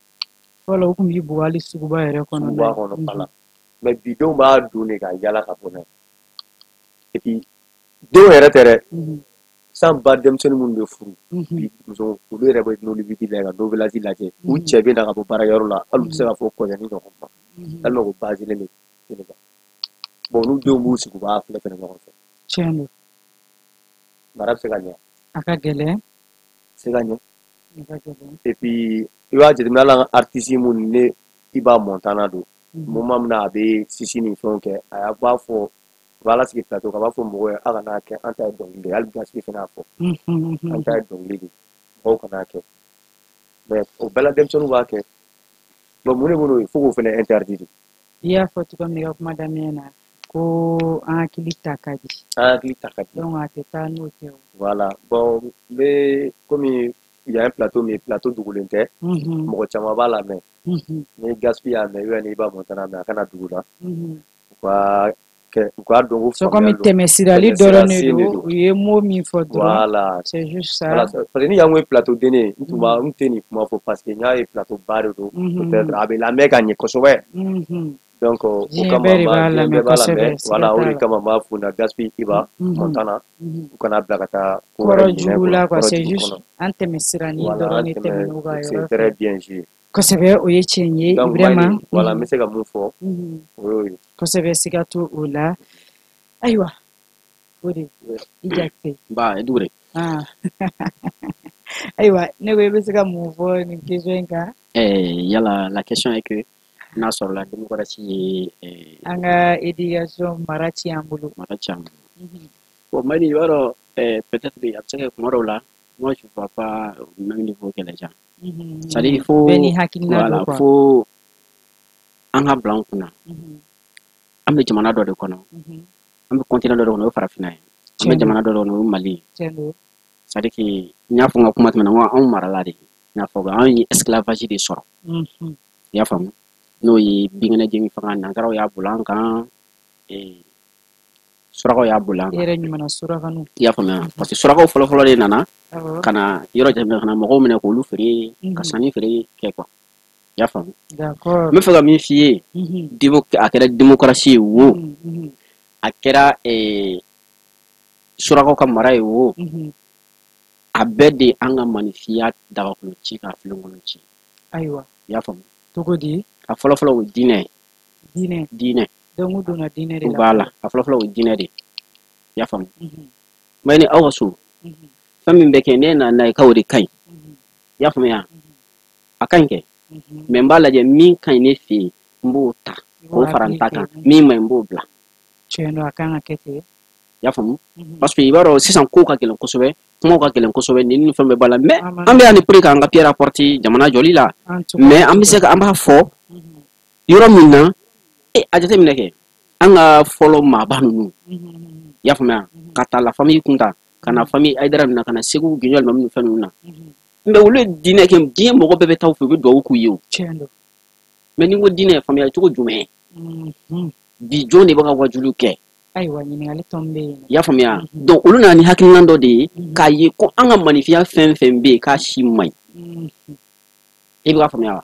Fɔlɔ u tun b'i bugɔ hali suguba yɛrɛ kɔnɔ. Suguba kɔnɔ, voilà. Mais bi denw b'a don de ka yala ka bɔ n'a ye. Et puis denw yɛrɛ tɛ dɛ. San ba denmisɛnnin minnu bɛ furu, bi muso olu yɛrɛ bɛ Nollywood lajɛ ka Novelas lajɛ. U cɛ bɛ na ka bɔ baarakɛyɔrɔ la, hali u tɛ se k'a fɔ kɔɲɔni ɲɔgɔn ma. Tellement ko baselen bɛ télé kan. Bon, n'u denw b'u sigi u b'a filɛ fɛnɛ ɲɔgɔn fɛ. Tiɲɛ don. Mara bɛ se ka ɲɛ. A ka gɛlɛn. Se ka ɲɛ. A ka gɛlɛn. Et puis i b'a jateminɛ hali an ka artiste minnu ne Iba Montana don. Moment min na a bɛ sisi ni fɛnw kɛ, a b'a fɔ U b'a lasigi plateau kan, a b'a fɔ mɔgɔw ye aw kana kɛ, an ta ye dɔnkili de ye. Hali Gaspi fana y'a fɔ, an ta ye dɔnkili de ye, mɔgɔw kana kɛ. Mais o bɛɛ la denmisɛnninw b'a kɛ. Bon, mun de b'o ye fo k'o fana interdit de? I y'a fɔ cogo min i ka kuma daminɛ na ko an hakili ta ka di. An hakili ta ka di. Donc a tɛ taa n'o tɛ o. Voilà. Bon, n bɛ komi yan ye plateau min ye, plateau dogolen tɛ, mɔgɔ caman b'a lamɛn. Ni Gaspi y'a mɛn ou bien ni Iba Montana mɛn, a kana dugu la. U ka kɛ, u k'a dɔn ko C'est comme tɛmɛsirali dɔrɔn de don, u ye mot min fɔ dɔrɔn. Voilà. C'est juste ça. Voilà, parce que ni yan ye plateau den ye, n tun b'a n tɛ nin kuma fɔ parce que n y'a ye plateau ba de don. Peut-être a bɛ lamɛn ka ɲɛ kosɛbɛ. Donc o kama bɛɛ de b'a lamɛn kosɛbɛ. Voilà, o de kama n b'a f'u ɲɛna, Gaspi, Iba Montana, u kana bila ka taa ko wɛrɛ jugu la quoi, c'est juste an tɛmɛsirani dɔrɔn de tɛmɛn'u ka yɔrɔ fɛ. C'est très bien joué. Kosɛbɛ, o ye tiɲɛ ye vraiment. Voilà, n bɛ se ka mun fɔ, o y'o ye. Kosɛbɛ, siga t'o o la. Ayiwa, o de i Jakite. Ba Dugure. Ayiwa, ne ko i bɛ se ka mun fɔ nin question in kan? Yala la question est que n'a sɔrɔ la démocratie ye an ka éducation mara tiɲɛ an bolo. Mara tiɲɛ an bolo. Bon, Mali, i b'a dɔn, peut-être a bɛ se ka kɛ kuma dɔw la, moi je vois pas au même niveau que les gens. C'est-à-dire il faut bɛɛ ni hakilina don quoi. Fo an ka bila an kunna. An bɛ jamana dɔ de kɔnɔ. An bɛ continent dɔ de kɔnɔ, o ye farafinna ye. An bɛ jamana dɔ de kɔnɔ, o ye Mali ye. C'est-à-dire que n y'a fɔ n ka kuma tɛmɛna, n ko anw marala de. N y'a fɔ anw ye esclavage de sɔrɔ. I y'a faamu? N'o ye binkɛnɛ jeni fanga, nansaraw y'a boli an kan, surakaw y'a boli an kan. I yɛrɛ ɲuman surakanu. I y'a faamuya? Parce que surakaw fɔlɔfɔlɔ de nana ka na yɔrɔ jateminɛ, ka na mɔgɔw minɛ k'olu feere, ka sanni feere kɛ quoi. I y'a faamu? D'accord. N bɛ fɛ ka min f'i ye, a kɛra démocratie ye wo, a kɛra surakaw ka mara ye wo, a bɛɛ de an ka maninfinya dagakolo ci ka filenkolo ci. Ayiwa. I y'a faamu? Cogo di? A fɔlɔfɔlɔ o ye diinɛ ye. Diinɛ. Diinɛ. Donc u donna diinɛ de la. Voilà, a fɔlɔfɔlɔ o ye diinɛ de ye. I y'a faamu? Mais ni aw ka so, fɛn min bɛ kɛ ne nana n'a ye k'o de ka ɲi. I y'a faamuya? A ka ɲi kɛ. Mais n b'a lajɛ min ka ɲi ne fɛ yen, n b'o ta k'o fara n ta kan, min ma ɲi n b'o bila. Tiɲɛ don, a kan ka kɛ ten. I y'a faamu? Parce que i b'a dɔn sisan kow ka gɛlɛn kosɛbɛ, kumaw ka gɛlɛn kosɛbɛ, nin ni fɛn bɛɛ b'a la. Mais an bɛ yan ni pour que k'an ka pierre apporter jamana jɔli la. Mais an bɛ se ka an b'a fɔ yɔrɔ min na, a jateminɛ kɛ, an ka fɔlɔ maaba ninnu, i y'a faamuya, ka taa la famille kun ta, ka na famille Hayidara ninnu na, ka na Segu Guinée alimami ni fɛn ninnu na. Mais olu ye diinɛ kɛ, diɲɛ mɔgɔ bɛɛ bɛ taa u fɛ, u bɛ dugawu k'u ye o. Mais ni n ko diinɛ, faamuya cogo jumɛn? Bi jɔn de bɛ ka wajulu kɛ? Ayiwa, ɲininkali tɔ min bɛ yen. I y'a faamuya? Donc olu nana ni hakilina dɔ de ye k'a ye ko an ka maninfinya fɛn fɛn bɛ yen k'a si man ɲi. I bɛ ka faamuya wa?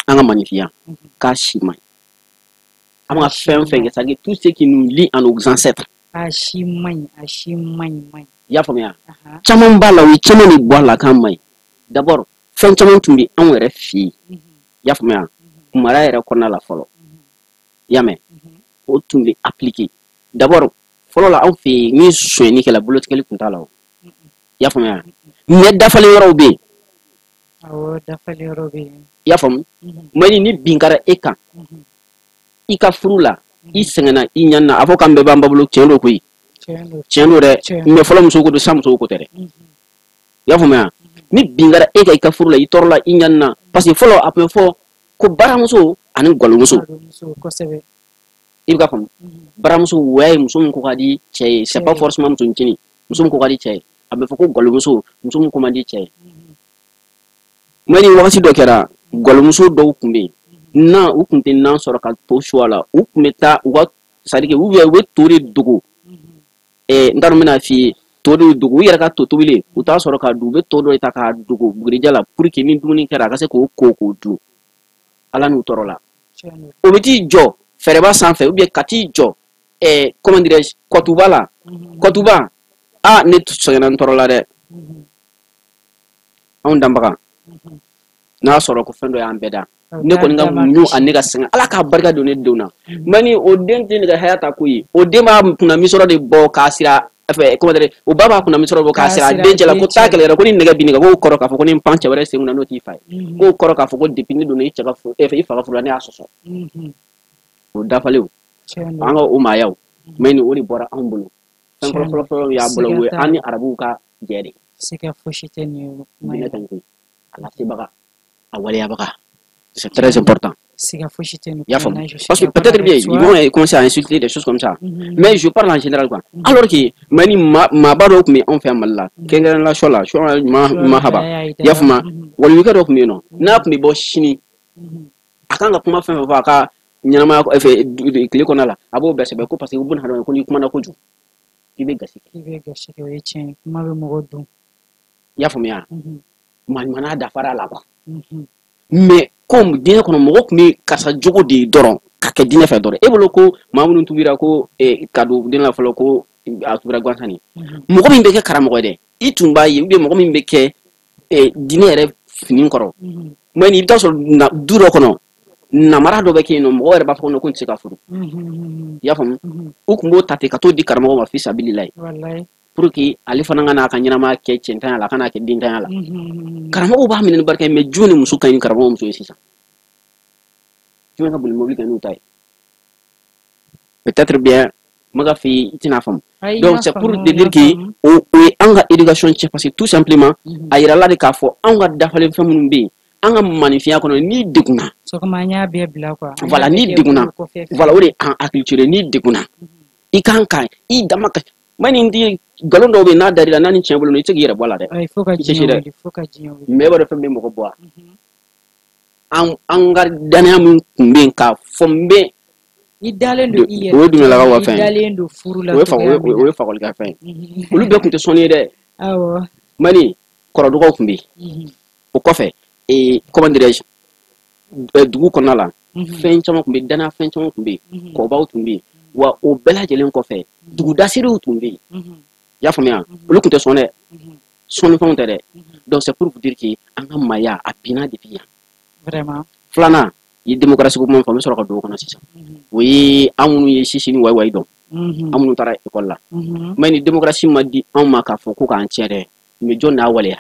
An ka maninfinya k'a si man ɲi. An ka fɛn fɛn kɛ, c'est-à-dire tout ce qui nous lie à nos ancêtres. A si man ɲi, a si man ɲi, man ɲi. I y'a faamuya? Caman b'a la, u ye caman de bɔ a la k'a man ɲi. D'abord, fɛn caman tun bɛ anw yɛrɛ fɛ yen. I y'a faamuya? Mara yɛrɛ kɔnɔna la fɔlɔ. I y'a mɛn? O tun bɛ appliquer. D'abord, fɔlɔ la anw fɛ yen, ni sonyɛni kɛla, bolotigɛli tun t'a la o. I y'a faamuya? Mais dafalen yɔrɔw bɛ yen. Awɔ, dafalen yɔrɔ bɛ yen. I y'a faamu? Mais ni bin kɛra e kan, i ka furu la, i sɛgɛnna, i ɲanina, a fɔ k'an bɛɛ b'an ba bolo, tiɲɛ don koyi. Tiɲɛ don dɛ. Mais fɔlɔ musow ko don, sisan musow ko tɛ dɛ. I y'a faamuya? Ni bin kɛra e kan i ka furu la, i tɔɔrɔla, i ɲanina, parce que fɔlɔ a tun bɛ fɔ ko baramuso ani galomuso. Kosɛbɛ. I bɛ ka faamu? Baramuso o ye muso min ko ka di cɛ ye, c'est pas forcément muso ncinin, muso min ko ka di cɛ ye. A bɛ fɔ ko galomuso, muso min ko man di cɛ ye. Mais ni wagati dɔ kɛra, galomuso dɔw tun bɛ yen, nan u tun tɛ nan sɔrɔ ka to su a la, u tun bɛ taa u ka, c'est à dire que u bɛ to de dogo. N t'a dɔn n bɛna f'i ye, to de dogo, u yɛrɛ ka to tobilen, u t'a sɔrɔ k'a dun, u bɛ to dɔ de ta k'a dogo bugurijɛ la pour que ni dumuni kɛra a ka se k'o ko k'o dun. Ala n'u tɔɔrɔ la. O bɛ t'i jɔ fɛrɛba sanfɛ ou bien ka t'i jɔ comment dirais-je, kɔtuba la. Kɔtuba, ah ne sɛgɛnna n tɔɔrɔ la dɛ. Anw danbaga, n'a sɔrɔ ko fɛn dɔ y'an bɛɛ da, ne kɔni ka muɲu ani ne ka sɛgɛn, Ala k'a barika don ne denw na. Mais ni o den tɛ ne ka haya ta ko ye, o den b'a kunna misɔrɔ de bɔ k'a sira fɛ, comment dirais-je, o ba b'a kunna misɔrɔ bɔ k'a sira a den cɛ la ko taa kɛlɛkɛla, ko ni nɛgɛ bin k'o kɔrɔ k'a fɔ ko ni n pan cɛ wɛrɛ sen kunna n'o t'i fa ye, k'o kɔrɔ k'a fɔ ko depuis ne donna i cɛ ka furu, i fa ka furu la ne y'a sɔsɔ. O dafalenw, an ka o maayaw. Mais ni o de bɔra anw bolo. Fɛn fɔlɔ fɔlɔ fɔlɔ y'a bolo, o ye an ni arabuw ka jɛ de. Siga fosi tɛ nin ye. Diinɛ ka ɲi koyi, a lasebaga, a waleyabaga, c'est très important. Siga fosi tɛ nin. I y'a faamu, parce que peut-être bien ils vont commencer à insulter, des choses comme ça, mais je parle en général quoi. Alors que mais ni maaba dɔw tun bɛ anw fɛ yan Mali la, kɛrɛnkɛrɛnnenya la sɔ la sɔ ɲuman haba, i y'a faamu, waliyukɛ dɔ tun bɛ yen nɔ, n'a tun bɛ bɔ sini, a kan ka kuma fɛn fɛn fɔ a ka ɲɛnamaya fɛ tile kɔnɔna la, a b'o bɛɛ sɛbɛn ko parce que buna hadamaden ko n'i kumana kojugu, i bɛ gasi kɛ. I bɛ gasi kɛ, o ye tiɲɛ ye, kuma bɛ mɔgɔ dun. I y'a faamuya, maɲumana dafara la quoi. Mais comme diinɛ kɔnɔ, mɔgɔ tun bɛ karisa jogo de ye dɔrɔn ka kɛ diinɛ fɛ dɔrɔn. E bolo ko maa minnu tubira ko ka don diinɛ la fɔlɔ, ko a tubira gansan de. Mɔgɔ min bɛ kɛ karamɔgɔ ye dɛ, i tun b'a ye, ou bien mɔgɔ min bɛ kɛ diinɛ yɛrɛ fini kɔrɔ. Mais i bɛ taa sɔrɔ du dɔ kɔnɔ, namara dɔ bɛ kɛ yen nɔ, mɔgɔ yɛrɛ b'a fɔ ko n tɛ se ka furu. I y'a faamu, u tun b'o ta ten ka t'o di karamɔgɔ ma fisabililayi, pour que ale fana ka n'a ka ɲɛnamaya kɛ cɛntanya la, a kana kɛ dentanya la. Karamɔgɔw b'a minɛ ni barika ye, mais jɔn ni muso ka ɲi ni karamɔgɔ muso ye sisan? Jɔn ka boli mobili kɛ n'u ta ye? Peut-être bien n bɛ ka f'i i tɛna faamu. Donc c'est pour te dire que o ye an ka éducation cɛ, parce que tout simplement a yirala de k'a fɔ anw ka dafalen fɛn minnu bɛ yen an ka maninfinya kɔnɔ, n'i degunna, sɔgɔma an y'a bɛɛ bila quoi. Voilà, n'i degunna, voilà, o de ye an acculturé. N'i degunna, i kan ka i dama ka ma ni di nkalon dɔw bɛ yen, n'a dar'i la, n'a ni tiɲɛ bolo, i tɛ se k'i yɛrɛ bɔ a la dɛ. I tɛ se dɛ. Mais e b'a dɔn fɛn min bɛ mɔgɔ bɔ a an ka danaya min tun bɛ yen k'a fɔ n bɛ i dalen don i yɛrɛ, o ye dundalakaw ka fɛn ye, i dalen don furu la. O ye fakɔli ka fɛn ye. Olu bɛɛ tun tɛ sɔnni ye dɛ. Awɔ. Mali kɔrɔdɔgɔw tun bɛ yen. O kɔfɛ, comment dirais-je, dugu kɔnɔna la, fɛn caman tun bɛ yen, danaya fɛn caman tun bɛ yen, kɔbaw tun bɛ yen, wa o bɛɛ lajɛlen kɔfɛ, dugudasiriw tun bɛ yen. I y'a faamuya, olu tun tɛ sɔn dɛ, sɔnnifɛnw tɛ dɛ. Donc c'est pour vous dire que an ka maaya a binna depuis yan. Vraiment. Filanan, i ye démocratie ko kuma fɔ, n bɛ sɔrɔ ka don o kɔnɔ sisan. O ye an minnu ye sisi ni wayi dɔn, an minnu taara école la. Mais ni démocratie ma di anw ma k'a fɔ ko k'an tiɲɛ dɛ, mais jɔn n'a waleya?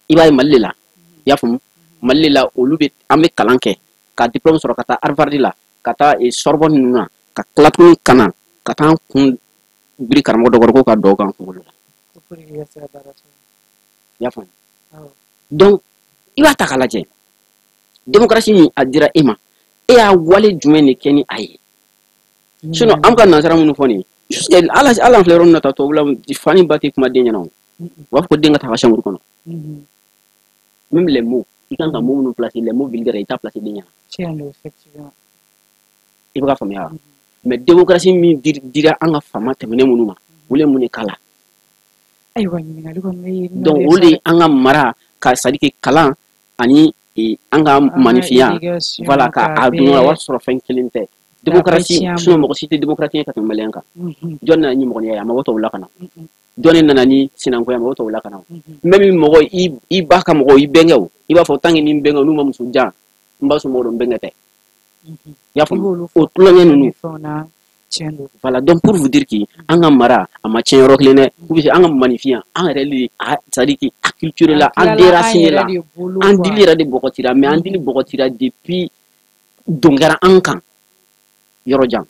I b'a ye Mali de la, i y'a faamu, Mali de la, olu bɛ an bɛ kalan kɛ ka diplôme sɔrɔ ka taa Harvard la, ka taa Sorbonne ninnu na, ka tila tuguni ka na ka taa an kun biri karamɔgɔ dɔ kɔrɔ ko ka dɔw k'an kunkolo la. I y'a faamu. Donc i b'a ta k'a lajɛ, démocratie min a dira e ma, e y'a wale jumɛn de kɛ ni a ye? Sinon an ka nansara minnu fɔ nin ye, jusque ala an filɛ yɔrɔ min na ta, tubabula fa ni ba tɛ kuma den ɲɛna o, u b'a fɔ ko den ka taa ka chambre kɔnɔ. Même les mots, i kan ka mots minnu placer, les mots vulgaires, i t'a placer den ɲɛna. Tiɲɛ don, effectivement. I bɛ ka faamuya wa? Mais démocratie min dira an ka faama tɛmɛnen minnu ma, olu ye mun de k'a la? Ayiwa, ɲininkali kɔni bɛ. Donc o de ye an ka mara ka, c'est à dire que kalan ani an ka maninfinya, voilà, ka a dun o y'a sɔrɔ fɛn kelen tɛ. Démocratie, sinon mɔgɔ si tɛ démocratie ye ka tɛmɛ maliyɛn kan. Jɔn nana ni mɔgɔniya ye? A ma bɔ tubabula ka na. Jɔn nana ni sinankunya? A ma bɔ tubabula ka na. Même mɔgɔ i ba ka mɔgɔw, i bɛnkɛw, i b'a fɔ tant que ni n bɛnkɛw n'u ma muso jan, n ba somɔgɔw don, n bɛnkɛ tɛ. I y'a faamu, o tulonkɛ ninnu. Voilà, donc pour vous dire que an ka mara a ma tiɲɛ yɔrɔ kelen dɛ, ou bien an ka maninfinya, an yɛrɛ de, c'est à dire que acculturé la, an déraciné la, an dili yɛrɛ de bɔgɔtira, mais an dili bɔgɔtira depuis don kɛra an kan yɔrɔ jan.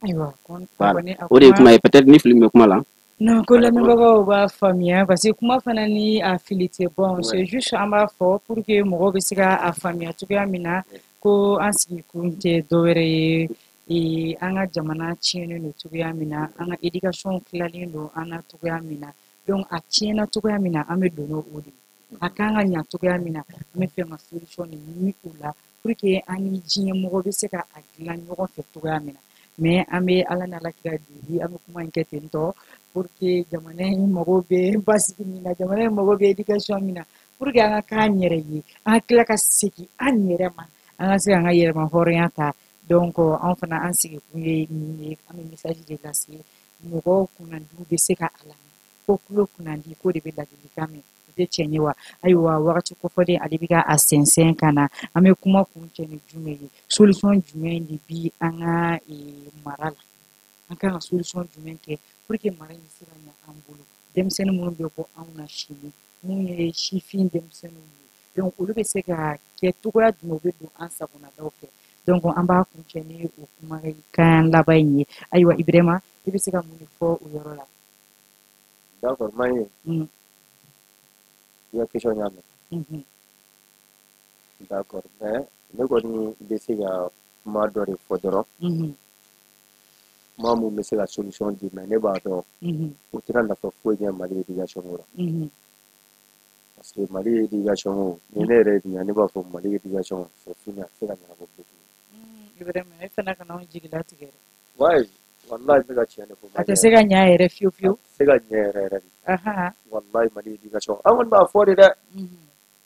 Ayiwa, voilà, o de ye kuma ye. Peut-être ni fili min bɛ kuma la. Non, ko lamɛnbagaw b'a faamuya, parce que kuma fana ni a fili tɛ. Bon, c'est juste an b'a fɔ pour que mɔgɔw bɛ se ka a faamuya cogoya min na, ko an sigikun tɛ dɔwɛrɛ ye, an ka jamana tiɲɛnen don cogoya min na, an ka éducation tilalen don an na cogoya min na. Donc a tiɲɛna cogoya min na, an bɛ don n'o de ye. A kan ka ɲa cogoya min na, an bɛ fɛ ka solution de ɲini o la pour que an ni diɲɛ mɔgɔ bɛ se ka a dilan ɲɔgɔn fɛ cogoya min na. Mais an bɛ Ala ni Ala kira deli, an bɛ kuma in kɛ ten tɔ pour que jamana in mago bɛ basigi min na, jamana in mago bɛ éducation min na, pour que an ka k'an yɛrɛ ye, an ka tila ka segin an yɛrɛ ma, an ka se k'an ka yɛrɛma hɔrɔnya ta. Donc an fana an sigikun ye nin ye, an bɛ message de lase mɔgɔw kunnandiw bɛ se ka a lamɛn, ko tulo kunnandi k'o de bɛ ladilikan mɛn, o tɛ tiɲɛ ye wa? Ayiwa, wagati kofɔlen ale bɛ ka a sɛnsɛn ka na, an bɛ kuma kuncɛ ni jumɛn ye? Solution jumɛn de bi an ka mara la? An kan ka solution jumɛn kɛ pour que mara in bɛ se ka ɲɛ an bolo? Denmisɛnnin minnu bɛ bɔ anw na sini, mun ye sifin denmisɛnninw ye, donc olu bɛ se ka kɛ cogoya jumɛn, u bɛ don an sagonadaw fɛ? Donc an b'a kuncɛ ni o kumakan laban in ye. Ayiwa Ibrahima, i bɛ se ka mun de fɔ o yɔrɔ la? D'accord, Maye. I ka question y'a mɛn. D'accord, mais ne kɔni bɛ se ka kuma dɔ de fɔ dɔrɔn. Kuma mun bɛ se ka solution di, mais ne b'a dɔn o tɛna nafa foyi ɲɛ Mali éducation ko la. Parce que Mali éducation ko, ni ne yɛrɛ ye ne b'a fɔ Mali éducation, c'est fini, a tɛ se ka ɲɛnabɔ bilen. Ibrahima, e fana kana anw jigi latigɛ dɛ. Ouais, wallahi n bɛ ka tiɲɛ de fɔ. A tɛ se ka ɲɛ yɛrɛ fiyewu fiyewu. A tɛ se ka ɲɛ yɛrɛ yɛrɛ de. Wallahi Mali éducation, an kɔni b'a fɔ de dɛ.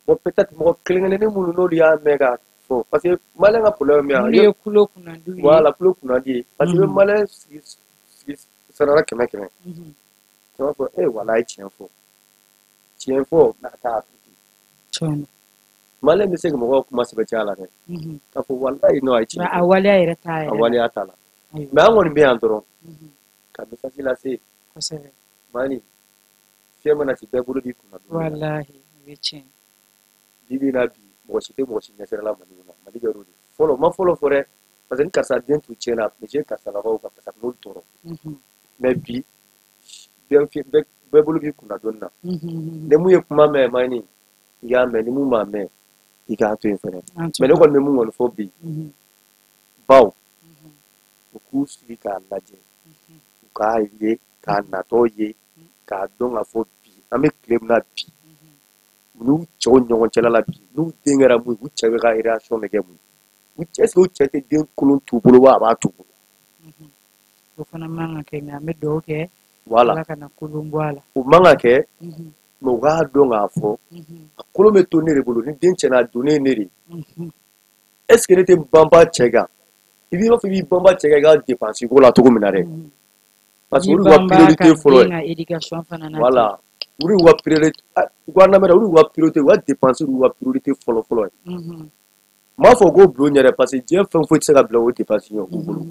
Bon, peut-être mɔgɔ kelen kelennin minnu n'olu y'a mɛn k'a fɔ, parce que malien ka problème min ye. Minnu ye kulo kunnandi ye. Voilà, kulo kunnandi ye. Parce que i bɛ malien sigi sarala 100 100. I b'a fɔ e wala ye tiɲɛ fɔ. Tiɲɛ fɔ, mais a t'a appliquer. Tiɲɛ. Malien bɛ se ka mɔgɔw kuma sɛbɛntiya la dɛ. K'a fɔ walayi non, a ye tiɲɛ fɔ. A waleya yɛrɛ t'a yɛrɛ. A waleya t'a la. Mais an kɔni bɛ yan dɔrɔn ka message lase. Kosɛbɛ. Mali, fiɲɛ mana ci bɛɛ bolo b'i kunna. Walahi, o ye tiɲɛ. Bi bi in na bi, mɔgɔ si tɛ mɔgɔ si ɲɛsira la Mali kɔnɔ. Mali kɛra o de ye. Fɔlɔ, ma fɔlɔ fɔ dɛ. Parce que ni karisa den tun tiɲɛna, a tun bɛ se karisalakaw kan, parce que a tun b'olu tɔɔrɔ. Mais bi, bɛɛ bolo b'i kunna dɔɔni na. Ni mun ye kuma mɛn, Mani, i k'a mɛn. Ni mun m'a mɛn, i k'a to yen fɛnɛ. Mais ne kɔni bɛ mun kɔni fɔ bi, baw, u k'u sigi k'a lajɛ, u k'a ye, k'a natɔ ye, k'a dɔn k'a fɔ bi, an bɛ tile min na bi, u n'u cɛw ɲɔgɔn cɛla la bi, n'u den kɛra mun ye, u cɛ bɛ ka réaction bɛ kɛ mun ye? U cɛ, est-ce que u cɛ tɛ den kolon t'u bolo wa a b'a t'u bolo? O fana man ka kɛ, nka an bɛ dugawu kɛ. Voilà. Ala kana kolon bɔ a la. O man ka kɛ, mais u k'a dɔn k'a fɔ a kolon bɛ to ne de bolo, ni den tiɲɛna, a donnen ye ne de ye. Est-ce que ne tɛ banba cɛ kan? I b'i b'a fɔ i b'i banba cɛ kan i ka dépense ko la cogo min na dɛ. Parce que olu ka priorité fɔlɔ ye. Voilà. Olu y'u ka priorité, u ka lamɛn, olu y'u ka priorité, u ka dépense y'u ka priorité fɔlɔ fɔlɔ ye. N m'a fɔ k'o bulon yɛrɛ, parce que diɲɛ fɛn foyi tɛ se ka bila o dépense ɲɛ u bolo.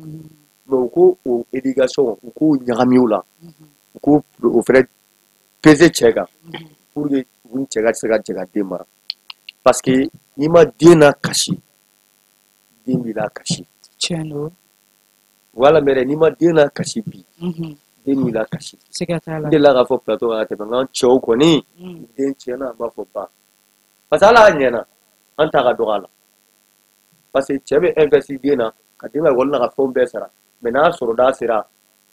Mais u k'o o éducation, u k'o ɲagami o la, u k'o o fɛnɛ peser cɛ kan, pour que u ni cɛ ka se ka jɛ ka den mara. Parce que n'i ma den na kasi, den b'i la kasi. Tiɲɛ don. Voilà, mais n'i ma den na kasi bi, den b'i la kasi. Siga t'a la. N delila k'a fɔ plateau kan ka tɛmɛ, n k'an cɛw kɔni, den tiɲɛna, an b'a fɔ ba. Parce que hali a ɲɛna, an ta ka dɔgɔ a la. Parce que cɛ bɛ investir den na, ka den ka ekɔli n'a ka fɛnw bɛɛ sara. Mais n'a sɔrɔ da sera,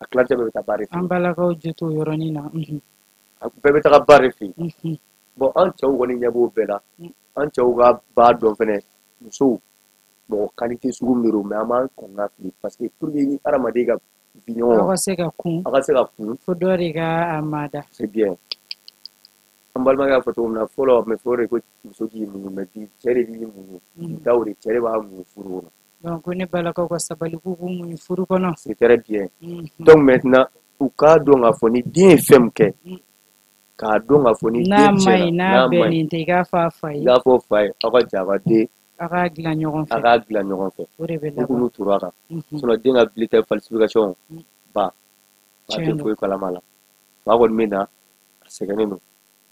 a tilancɛ bɛɛ bɛ taa ba de fɛ. An balakaw jo t'o yɔrɔnin na. A bɛɛ bɛ taga ba de fɛ yen. Bon, an cɛw kɔni ɲɛ b'o bɛɛ la. An cɛw ka ba dɔn fɛnɛ, musow, mɔgɔ qualité sugu min de don, mais an b'an kɔn ka fili. Parce que pour que ni hadamaden ka bi ɲɔgɔn kan, aw ka se ka kun. Aw ka se ka kun. Fo dɔ de ka a mada. C'est bien. An balimakɛ y'a fɔ cogo min na, fɔlɔ, mais fɔlɔ de ko muso k'i muɲu, mais bi cɛ de b'i muɲu. Bi ta o de, cɛ de b'a muɲu furu kɔnɔ. Donc ne balakaw ka sabali, k'u k'u muɲu furu kɔnɔ. C'est très bien. Donc maintenant, u k'a dɔn k'a fɔ ni den ye fɛn min kɛ, k'a dɔn k'a fɔ ni den N'a ma tiɲɛna, ɲi, n'a bɛnnen tɛ, i k'a fɔ a fa ye. I k'a fɔ fa ye, aw ka jɛ a ka den. Aw k'a dilan ɲɔgɔn fɛ. A k'a dilan ɲɔgɔn fɛ. O de bɛ U laban. k'u turu a kan. Sinon den ka bulletin falsification, ba tɛ foyi kalama la. Ba kɔni bɛ na, a sɛgɛnnen don.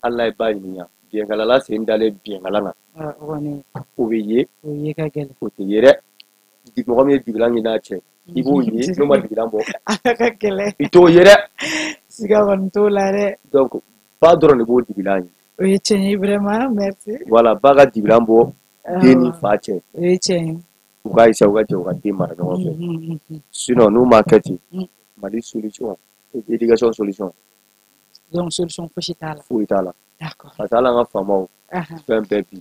Hali n'a ye ba ɲininka, biɲɛkalala sen dalen biɲɛkala kan. O bɛ ye. O ye ka gɛlɛn. O tɛ ye dɛ. Mɔgɔ min ye dibilan ɲini n'a cɛ, i b'o ye, n'o ma dibilan bɔ. A ka gɛlɛn. I t'o ye dɛ. Siga kɔni t'o la dɛ. Donc ba dɔrɔn de b'o dibilan ye. O ye tiɲɛ ye vraiment, merci. Voilà, ba ka dibilan bɔ den ni fa cɛ. O ye tiɲɛ ye. U k'a essayer u ka jɛ u ka den mara ɲɔgɔn fɛ. Sinon n'u m'a kɛ ten, Mali solution, éducation solution. Donc solution fosi t'a la. Foyi t'a la. D'accord. Parce que hali an ka faamaw, fɛn bɛɛ bi,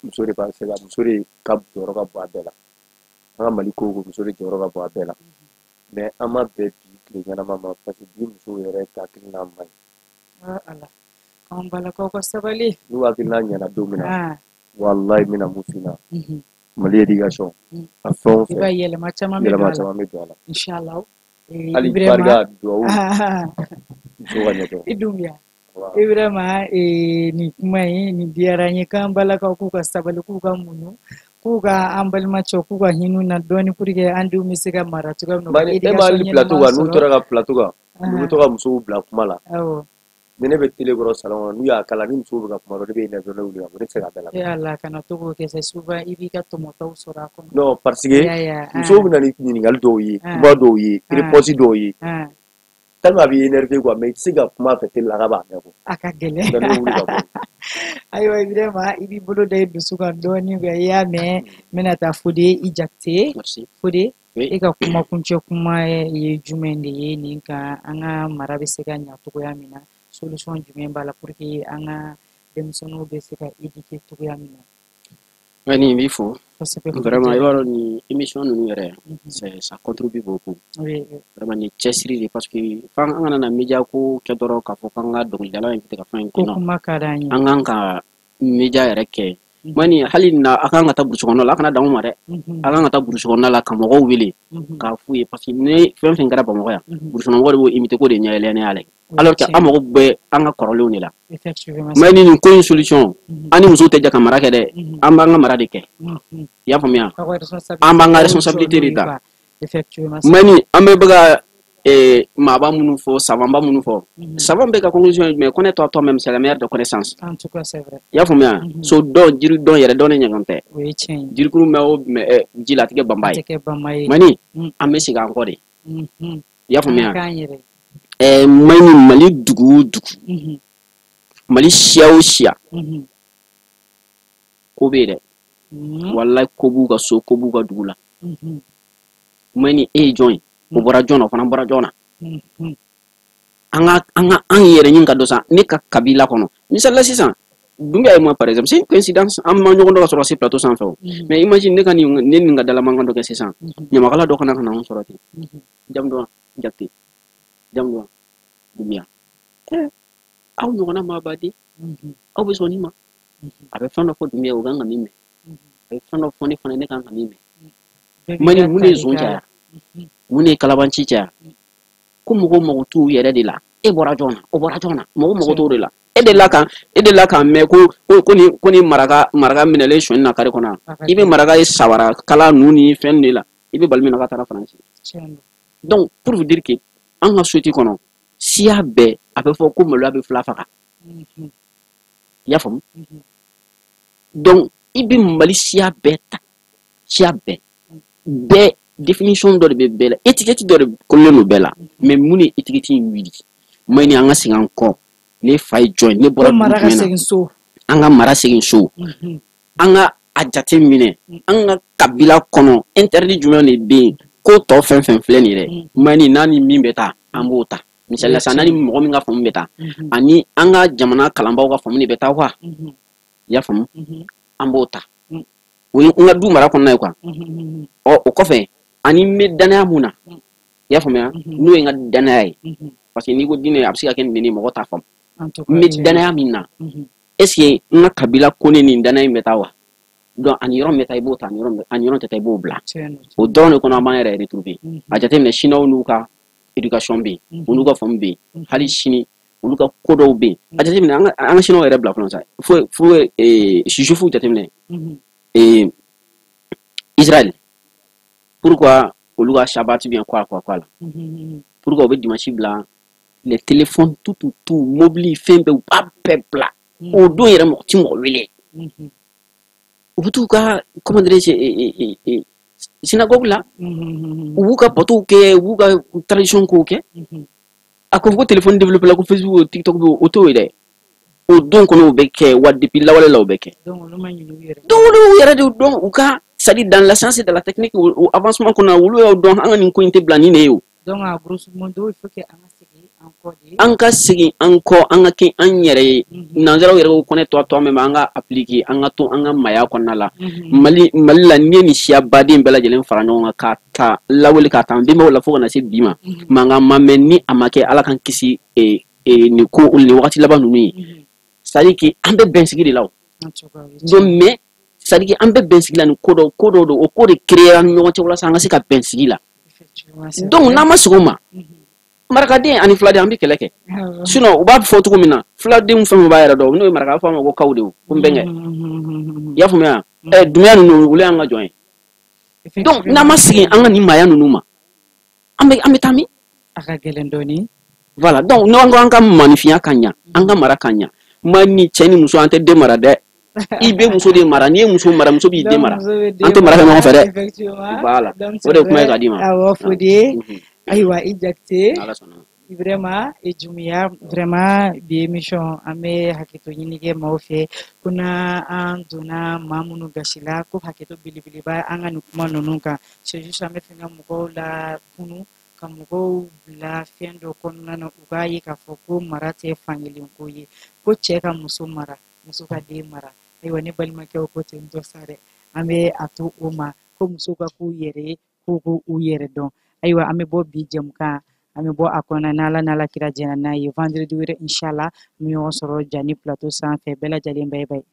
muso de b'a se ka, muso de ka jɔyɔrɔ ka bon a bɛɛ la. An ka Mali ko muso de jɔyɔrɔ ka bon a bɛɛ la. Mais an ma bɛn bi tile ɲɛnama ma, parce que bi musow yɛrɛ ka hakilina man ɲi. Ala, k'an balakaw ka sabali. N'u hakilina ɲɛna don min na, walayi n bɛna mun f'i ɲɛna. Mali éducation, a fɛn o fɛn. I b'a ye yɛlɛma caman bɛ don a la. Yɛlɛma caman bɛ don a la. Inchallah. Hali barika, duwawu, muso ka ɲɛ dɔrɔn. I Dunbiya. Ibrahima, nin kuma in nin diyara n ye, k'an balakaw k'u ka sabali, k'u ka muɲu, k'u ka an balimacɛw k'u ka hinɛ na dɔɔni pour que an denw bɛ se ka mara cogoya min na. E ma hali plateau kan, n'u tora ka plateau kan, n'u bɛ to ka musow bila kuma la. Awɔ. Ni ne bɛ télé kɔrɔ salon kɔnɔ, n'u y'a kala, ni musow bɛ ka kuma dɔrɔn, ne bɛ énervé, ne wuli ka bɔ, ne tɛ se k'a bɛɛ lamɛn. E Ala, kana to k'o kɛ sa, souvent i b'i ka tɔmɔtaw sɔrɔ a kɔnɔ. Non, parce que musow bɛ na ni ɲininkali dɔw ye, kuma dɔw ye, réponse dɔw ye. Tellement a b'i énervé quoi, mais i tɛ se ka kuma a fɛ télé la k'a b'a mɛn quoi. A ka gɛlɛn. Donc ne bɛ wuli ka bɔ. Ayiwa Ibrahima, i b'i bolo da i dusu kan dɔɔnin quoi, i y'a mɛn, n bɛna taa Fode i Jakite. Merci. Fode, Oui. e ka kuma kuncɛ kuma ye jumɛn de ye nin kan, an ka mara bɛ se ka ɲa cogoya min na, solution jumɛn b'a la pour que an ka denmisɛnninw bɛ se ka éduquer cogoya min na? Ouais, ni n b'i fo. Kosɛbɛ. Vraiment, i b'a dɔn nin émission ninnu yɛrɛ, ça contribue beaucoup. Vraiment, nin cɛsiri de, parce que f'an an kana na média ko kɛ dɔrɔn k'a fɔ k'an ka dɔnkilidala invité ka fɛn Ko non. kuma ka d'an ye. An kan ka média yɛrɛ kɛ. Mani hali na a kan ka taa burusi kɔnɔna la, a kana dan o ma dɛ. A kan ka taa burusi kɔnɔna la ka mɔgɔw wele k'a f'u ye, parce que ni fɛn fɛn kɛra Bamakɔ yan, burusi kɔnɔmɔgɔw de b'o imiter k'o de ɲɛ yɛlɛnnen y'ale. Alors que an mago bɛ an ka kɔrɔlenw de la. Mais ni nin ko in solution, an ni musow tɛ jɛ ka mara kɛ dɛ, an b'an ka mara de kɛ. I y'a faamuya? An b'an ka responsabilité de ta. Mais ni an bɛ ka maaba minnu fɔ, savantba minnu fɔ, savant bɛɛ ka conclusion ye jumɛn? Connais-toi toi-même, c'est la meilleure des connaissances. En tout cas, c'est vrai. I y'a faamuya? So dɔn, jiri dɔn, yɛrɛ dɔn ni ɲɔgɔn tɛ. O ye tiɲɛ ye. Jirikuru mɛn o mɛn ji la, a tɛ kɛ banba ye. A tɛ kɛ banba ye. Mani, an bɛ segin an kɔ de. I y'a faamuya? An k'an yɛrɛ. Mani, Mali dugu o dugu, Mali siya o siya, ko bɛ yen dɛ. Walayi, ko b'u ka so, ko b'u ka dugu la. Mani, e ye jɔn ye? O bɔra jɔn na, o fana bɔra jɔn na. An ka an ka an yɛrɛ ɲini ka dɔ san ne ka kabila kɔnɔ. Misali la sisan, Doumbia et moi par exemple, c'est une coïncidence, an ma ɲɔgɔn dɔn ka sɔrɔ ka se plateau sanfɛ o. Mais imagine ne ka nin, ne nin ka dalamankan dɔ kɛ sisan, ɲamakala dɔ kana ka na anw sɔrɔ ten. Jamu dɔn Jakite, jamu dɔn Doumbia. Aw ɲɔgɔnna maa baden, aw bɛ sɔn nin ma? A bɛ fɛn dɔ fɔ Doumbia, o kan ka min mɛn. A bɛ fɛn dɔ fɔ ne fana, ne kan ka min mɛn. Mani, mun de ye zon caya? Mun de ye kalabanci caya? Ko mɔgɔw mago t'u yɛrɛ de la. E bɔra jɔn na? O bɔra jɔn na? Mɔgɔw mago t'o de la. E de la kan, e de la k'an mɛn ko ko ni ko ni maraka maraka minɛlen sonyani na kare kɔnɔ. I bɛ maraka ye sabara kala ninnu ni fɛn de la. I bɛ bali min na k'a taara Faransi. Donc pour vous dire que an ka société kɔnɔ, siya bɛɛ, a bɛ fɔ ko maloya bɛ fila faga. I y'a faamu? Donc i bɛ Mali siya bɛɛ ta, siya bɛɛ, bɛɛ définition dɔ de bɛ bɛɛ la, étiquette dɔ de kololen don bɛɛ la. Mais mun de étiquette in wuli? Mani, an ka segin an kɔ. Ne fa ye jɔn ye? Ne bɔra dugu jumɛn na? An ka mara segin so. An ka a jate minɛ, an ka kabila kɔnɔ interdit jumɛn de bɛ yen? Ko tɔ fɛn fɛn filɛ nin ye dɛ, Mani, n'a ni min bɛ taa, an b'o ta. Misali la sisan, n'a ni mɔgɔ min ka faamu bɛ taa, ani an ka jamana kalanbaaw ka faamu de bɛ taa quoi. I y'a faamu? An b'o ta. O ye n ka du mara kɔnɔna ye quoi. Ɔ, o kɔfɛ, ani n bɛ danaya mun na, i y'a faamuya, n'o ye n ka danaya ye, parce que n'i ko diinɛ, a bɛ se ka kɛ nin ye, mɔgɔ t'a faamu. N bɛ danaya min na, est ce que n ka kabila ko ne nin danaya in bɛ taa wa? Donc ani yɔrɔ min bɛ taa, i b'o ta, ani yɔrɔ tɛ taa, i b'o bila. O dɔrɔn de kɔnɔ, an b'an yɛrɛ retrouver. A jateminɛ, Chinois n'u ka éducation bɛ yen, olu ka faamu bɛ yen, hali sini olu ka ko dɔw bɛ yen. A jateminɛ, an ka Chinois yɛrɛ bila fɔlɔ sa, fo juifs jateminɛ. Israël, pourquoi olu ka Shabbat bien quoi quoi quoi la? Pourquoi u bɛ dimanche bila? Les téléphones, tout tout tout, mobili, fɛn bɛɛ, u b'a bɛɛ bila. O don yɛrɛ, mɔgɔ ti mɔgɔ wele. U bɛ t'u ka, comment dirais-je, synagogue la, u b'u ka batow kɛ, u b'u ka tradition kow kɛ. A ko ko téléphone développé la, ko Facebook, TikTok bɛ, o t'o ye dɛ. O don kɔnɔ, o bɛ kɛ wa, depuis lawale la o bɛ kɛ. Donc olu ma ɲinɛ u yɛrɛ. Donc olu yɛrɛ de dɔn u ka, c'est-à-dire dans la science et dans la technique, o avancement kɔnɔ, olu y'o dɔn, an ka nin ko in tɛ bila nin de ye o. Donc en grosso modo, il faut que an ka segin an kɔ de. An ka segin an kɔ, an ka kɛ an yɛrɛ ye. Nanzaraw yɛrɛ ko connais-toi toi-même, an ka appliquer, an ka to an ka maaya kɔnɔna la. Mali la, n'i ye nin siya baden bɛɛ lajɛlen fara ɲɔgɔn kan ka ta lawale ka taa an bɛnbaw la fo ka na se bi ma, mankan ma mɛn ni a ma kɛ, Ala k'an kisi nin ko nin wagati laban ninnu ye. C'est à dire que an bɛ bɛn sigi de la o. Donc mais c'est à dire que an bɛ bɛn sigi la, nin ko dɔ ko dɔw don, o ko de créer an ni ɲɔgɔn cɛ walasa an ka se ka bɛn sigi la. Donc n'an ma segin o ma, marakaden ani filaden, an bɛ kɛlɛ kɛ. Sinon u b'a fɔ cogo min na, filaden fɛn fɛn b'a yɛrɛ dɔn, n'o ye maraka, a bɛ fɔ a ma ko kaw de, o ko n bɛnkɛ. I y'a faamuya? Dumuya ninnu, olu y'an ka jɔn ye. Donc n'an ma segin an ka nin maaya ninnu ma, an bɛ taa min? A ka gɛlɛn dɔɔnin. Voilà, donc n'an ko an ka maninfinya ka ɲa, an ka mara ka ɲa, ma ni cɛ ni muso, an tɛ den mara dɛ. I bɛ muso de mara. N'i ye muso mara, muso b'i den mara. An tɛ mara kɛ ɲɔgɔn fɛ dɛ. Voilà, o de ye kuma ye k'a d'i ma. Awɔ, Fode, ayiwa, i Jakite. Vraiment et Djumia, vraiment bi émission, an bɛ hakɛto ɲini kɛ maaw fɛ ko na an donna maa minnu gasi la, ko hakɛto belebeleba an ka nin kuma ninnu kan. C'est juste an bɛ fɛ ka mɔgɔw la kunu, ka mɔgɔw bila fɛn dɔ kɔnɔna na, u k'a ye k'a fɔ ko mara tɛ fankelen ko ye, ko cɛ ka muso mara, muso ka den mara. Ayiwa, ne balimakɛw, ko ten tɔ sa dɛ, an bɛ a to o ma ko musow ka k'u yɛrɛ ye, k'u k'u yɛrɛ dɔn. Ayiwa, an bɛ bɔ bi jɛmukan, an bɛ bɔ a kɔnɔna n'Ala n'Ala kira jɛna n'a ye. Vendredi wɛrɛ, inshallah, an bɛ ɲɔgɔn sɔrɔ Jani Plateau sanfɛ. Bɛɛ lajɛlen, bye bye.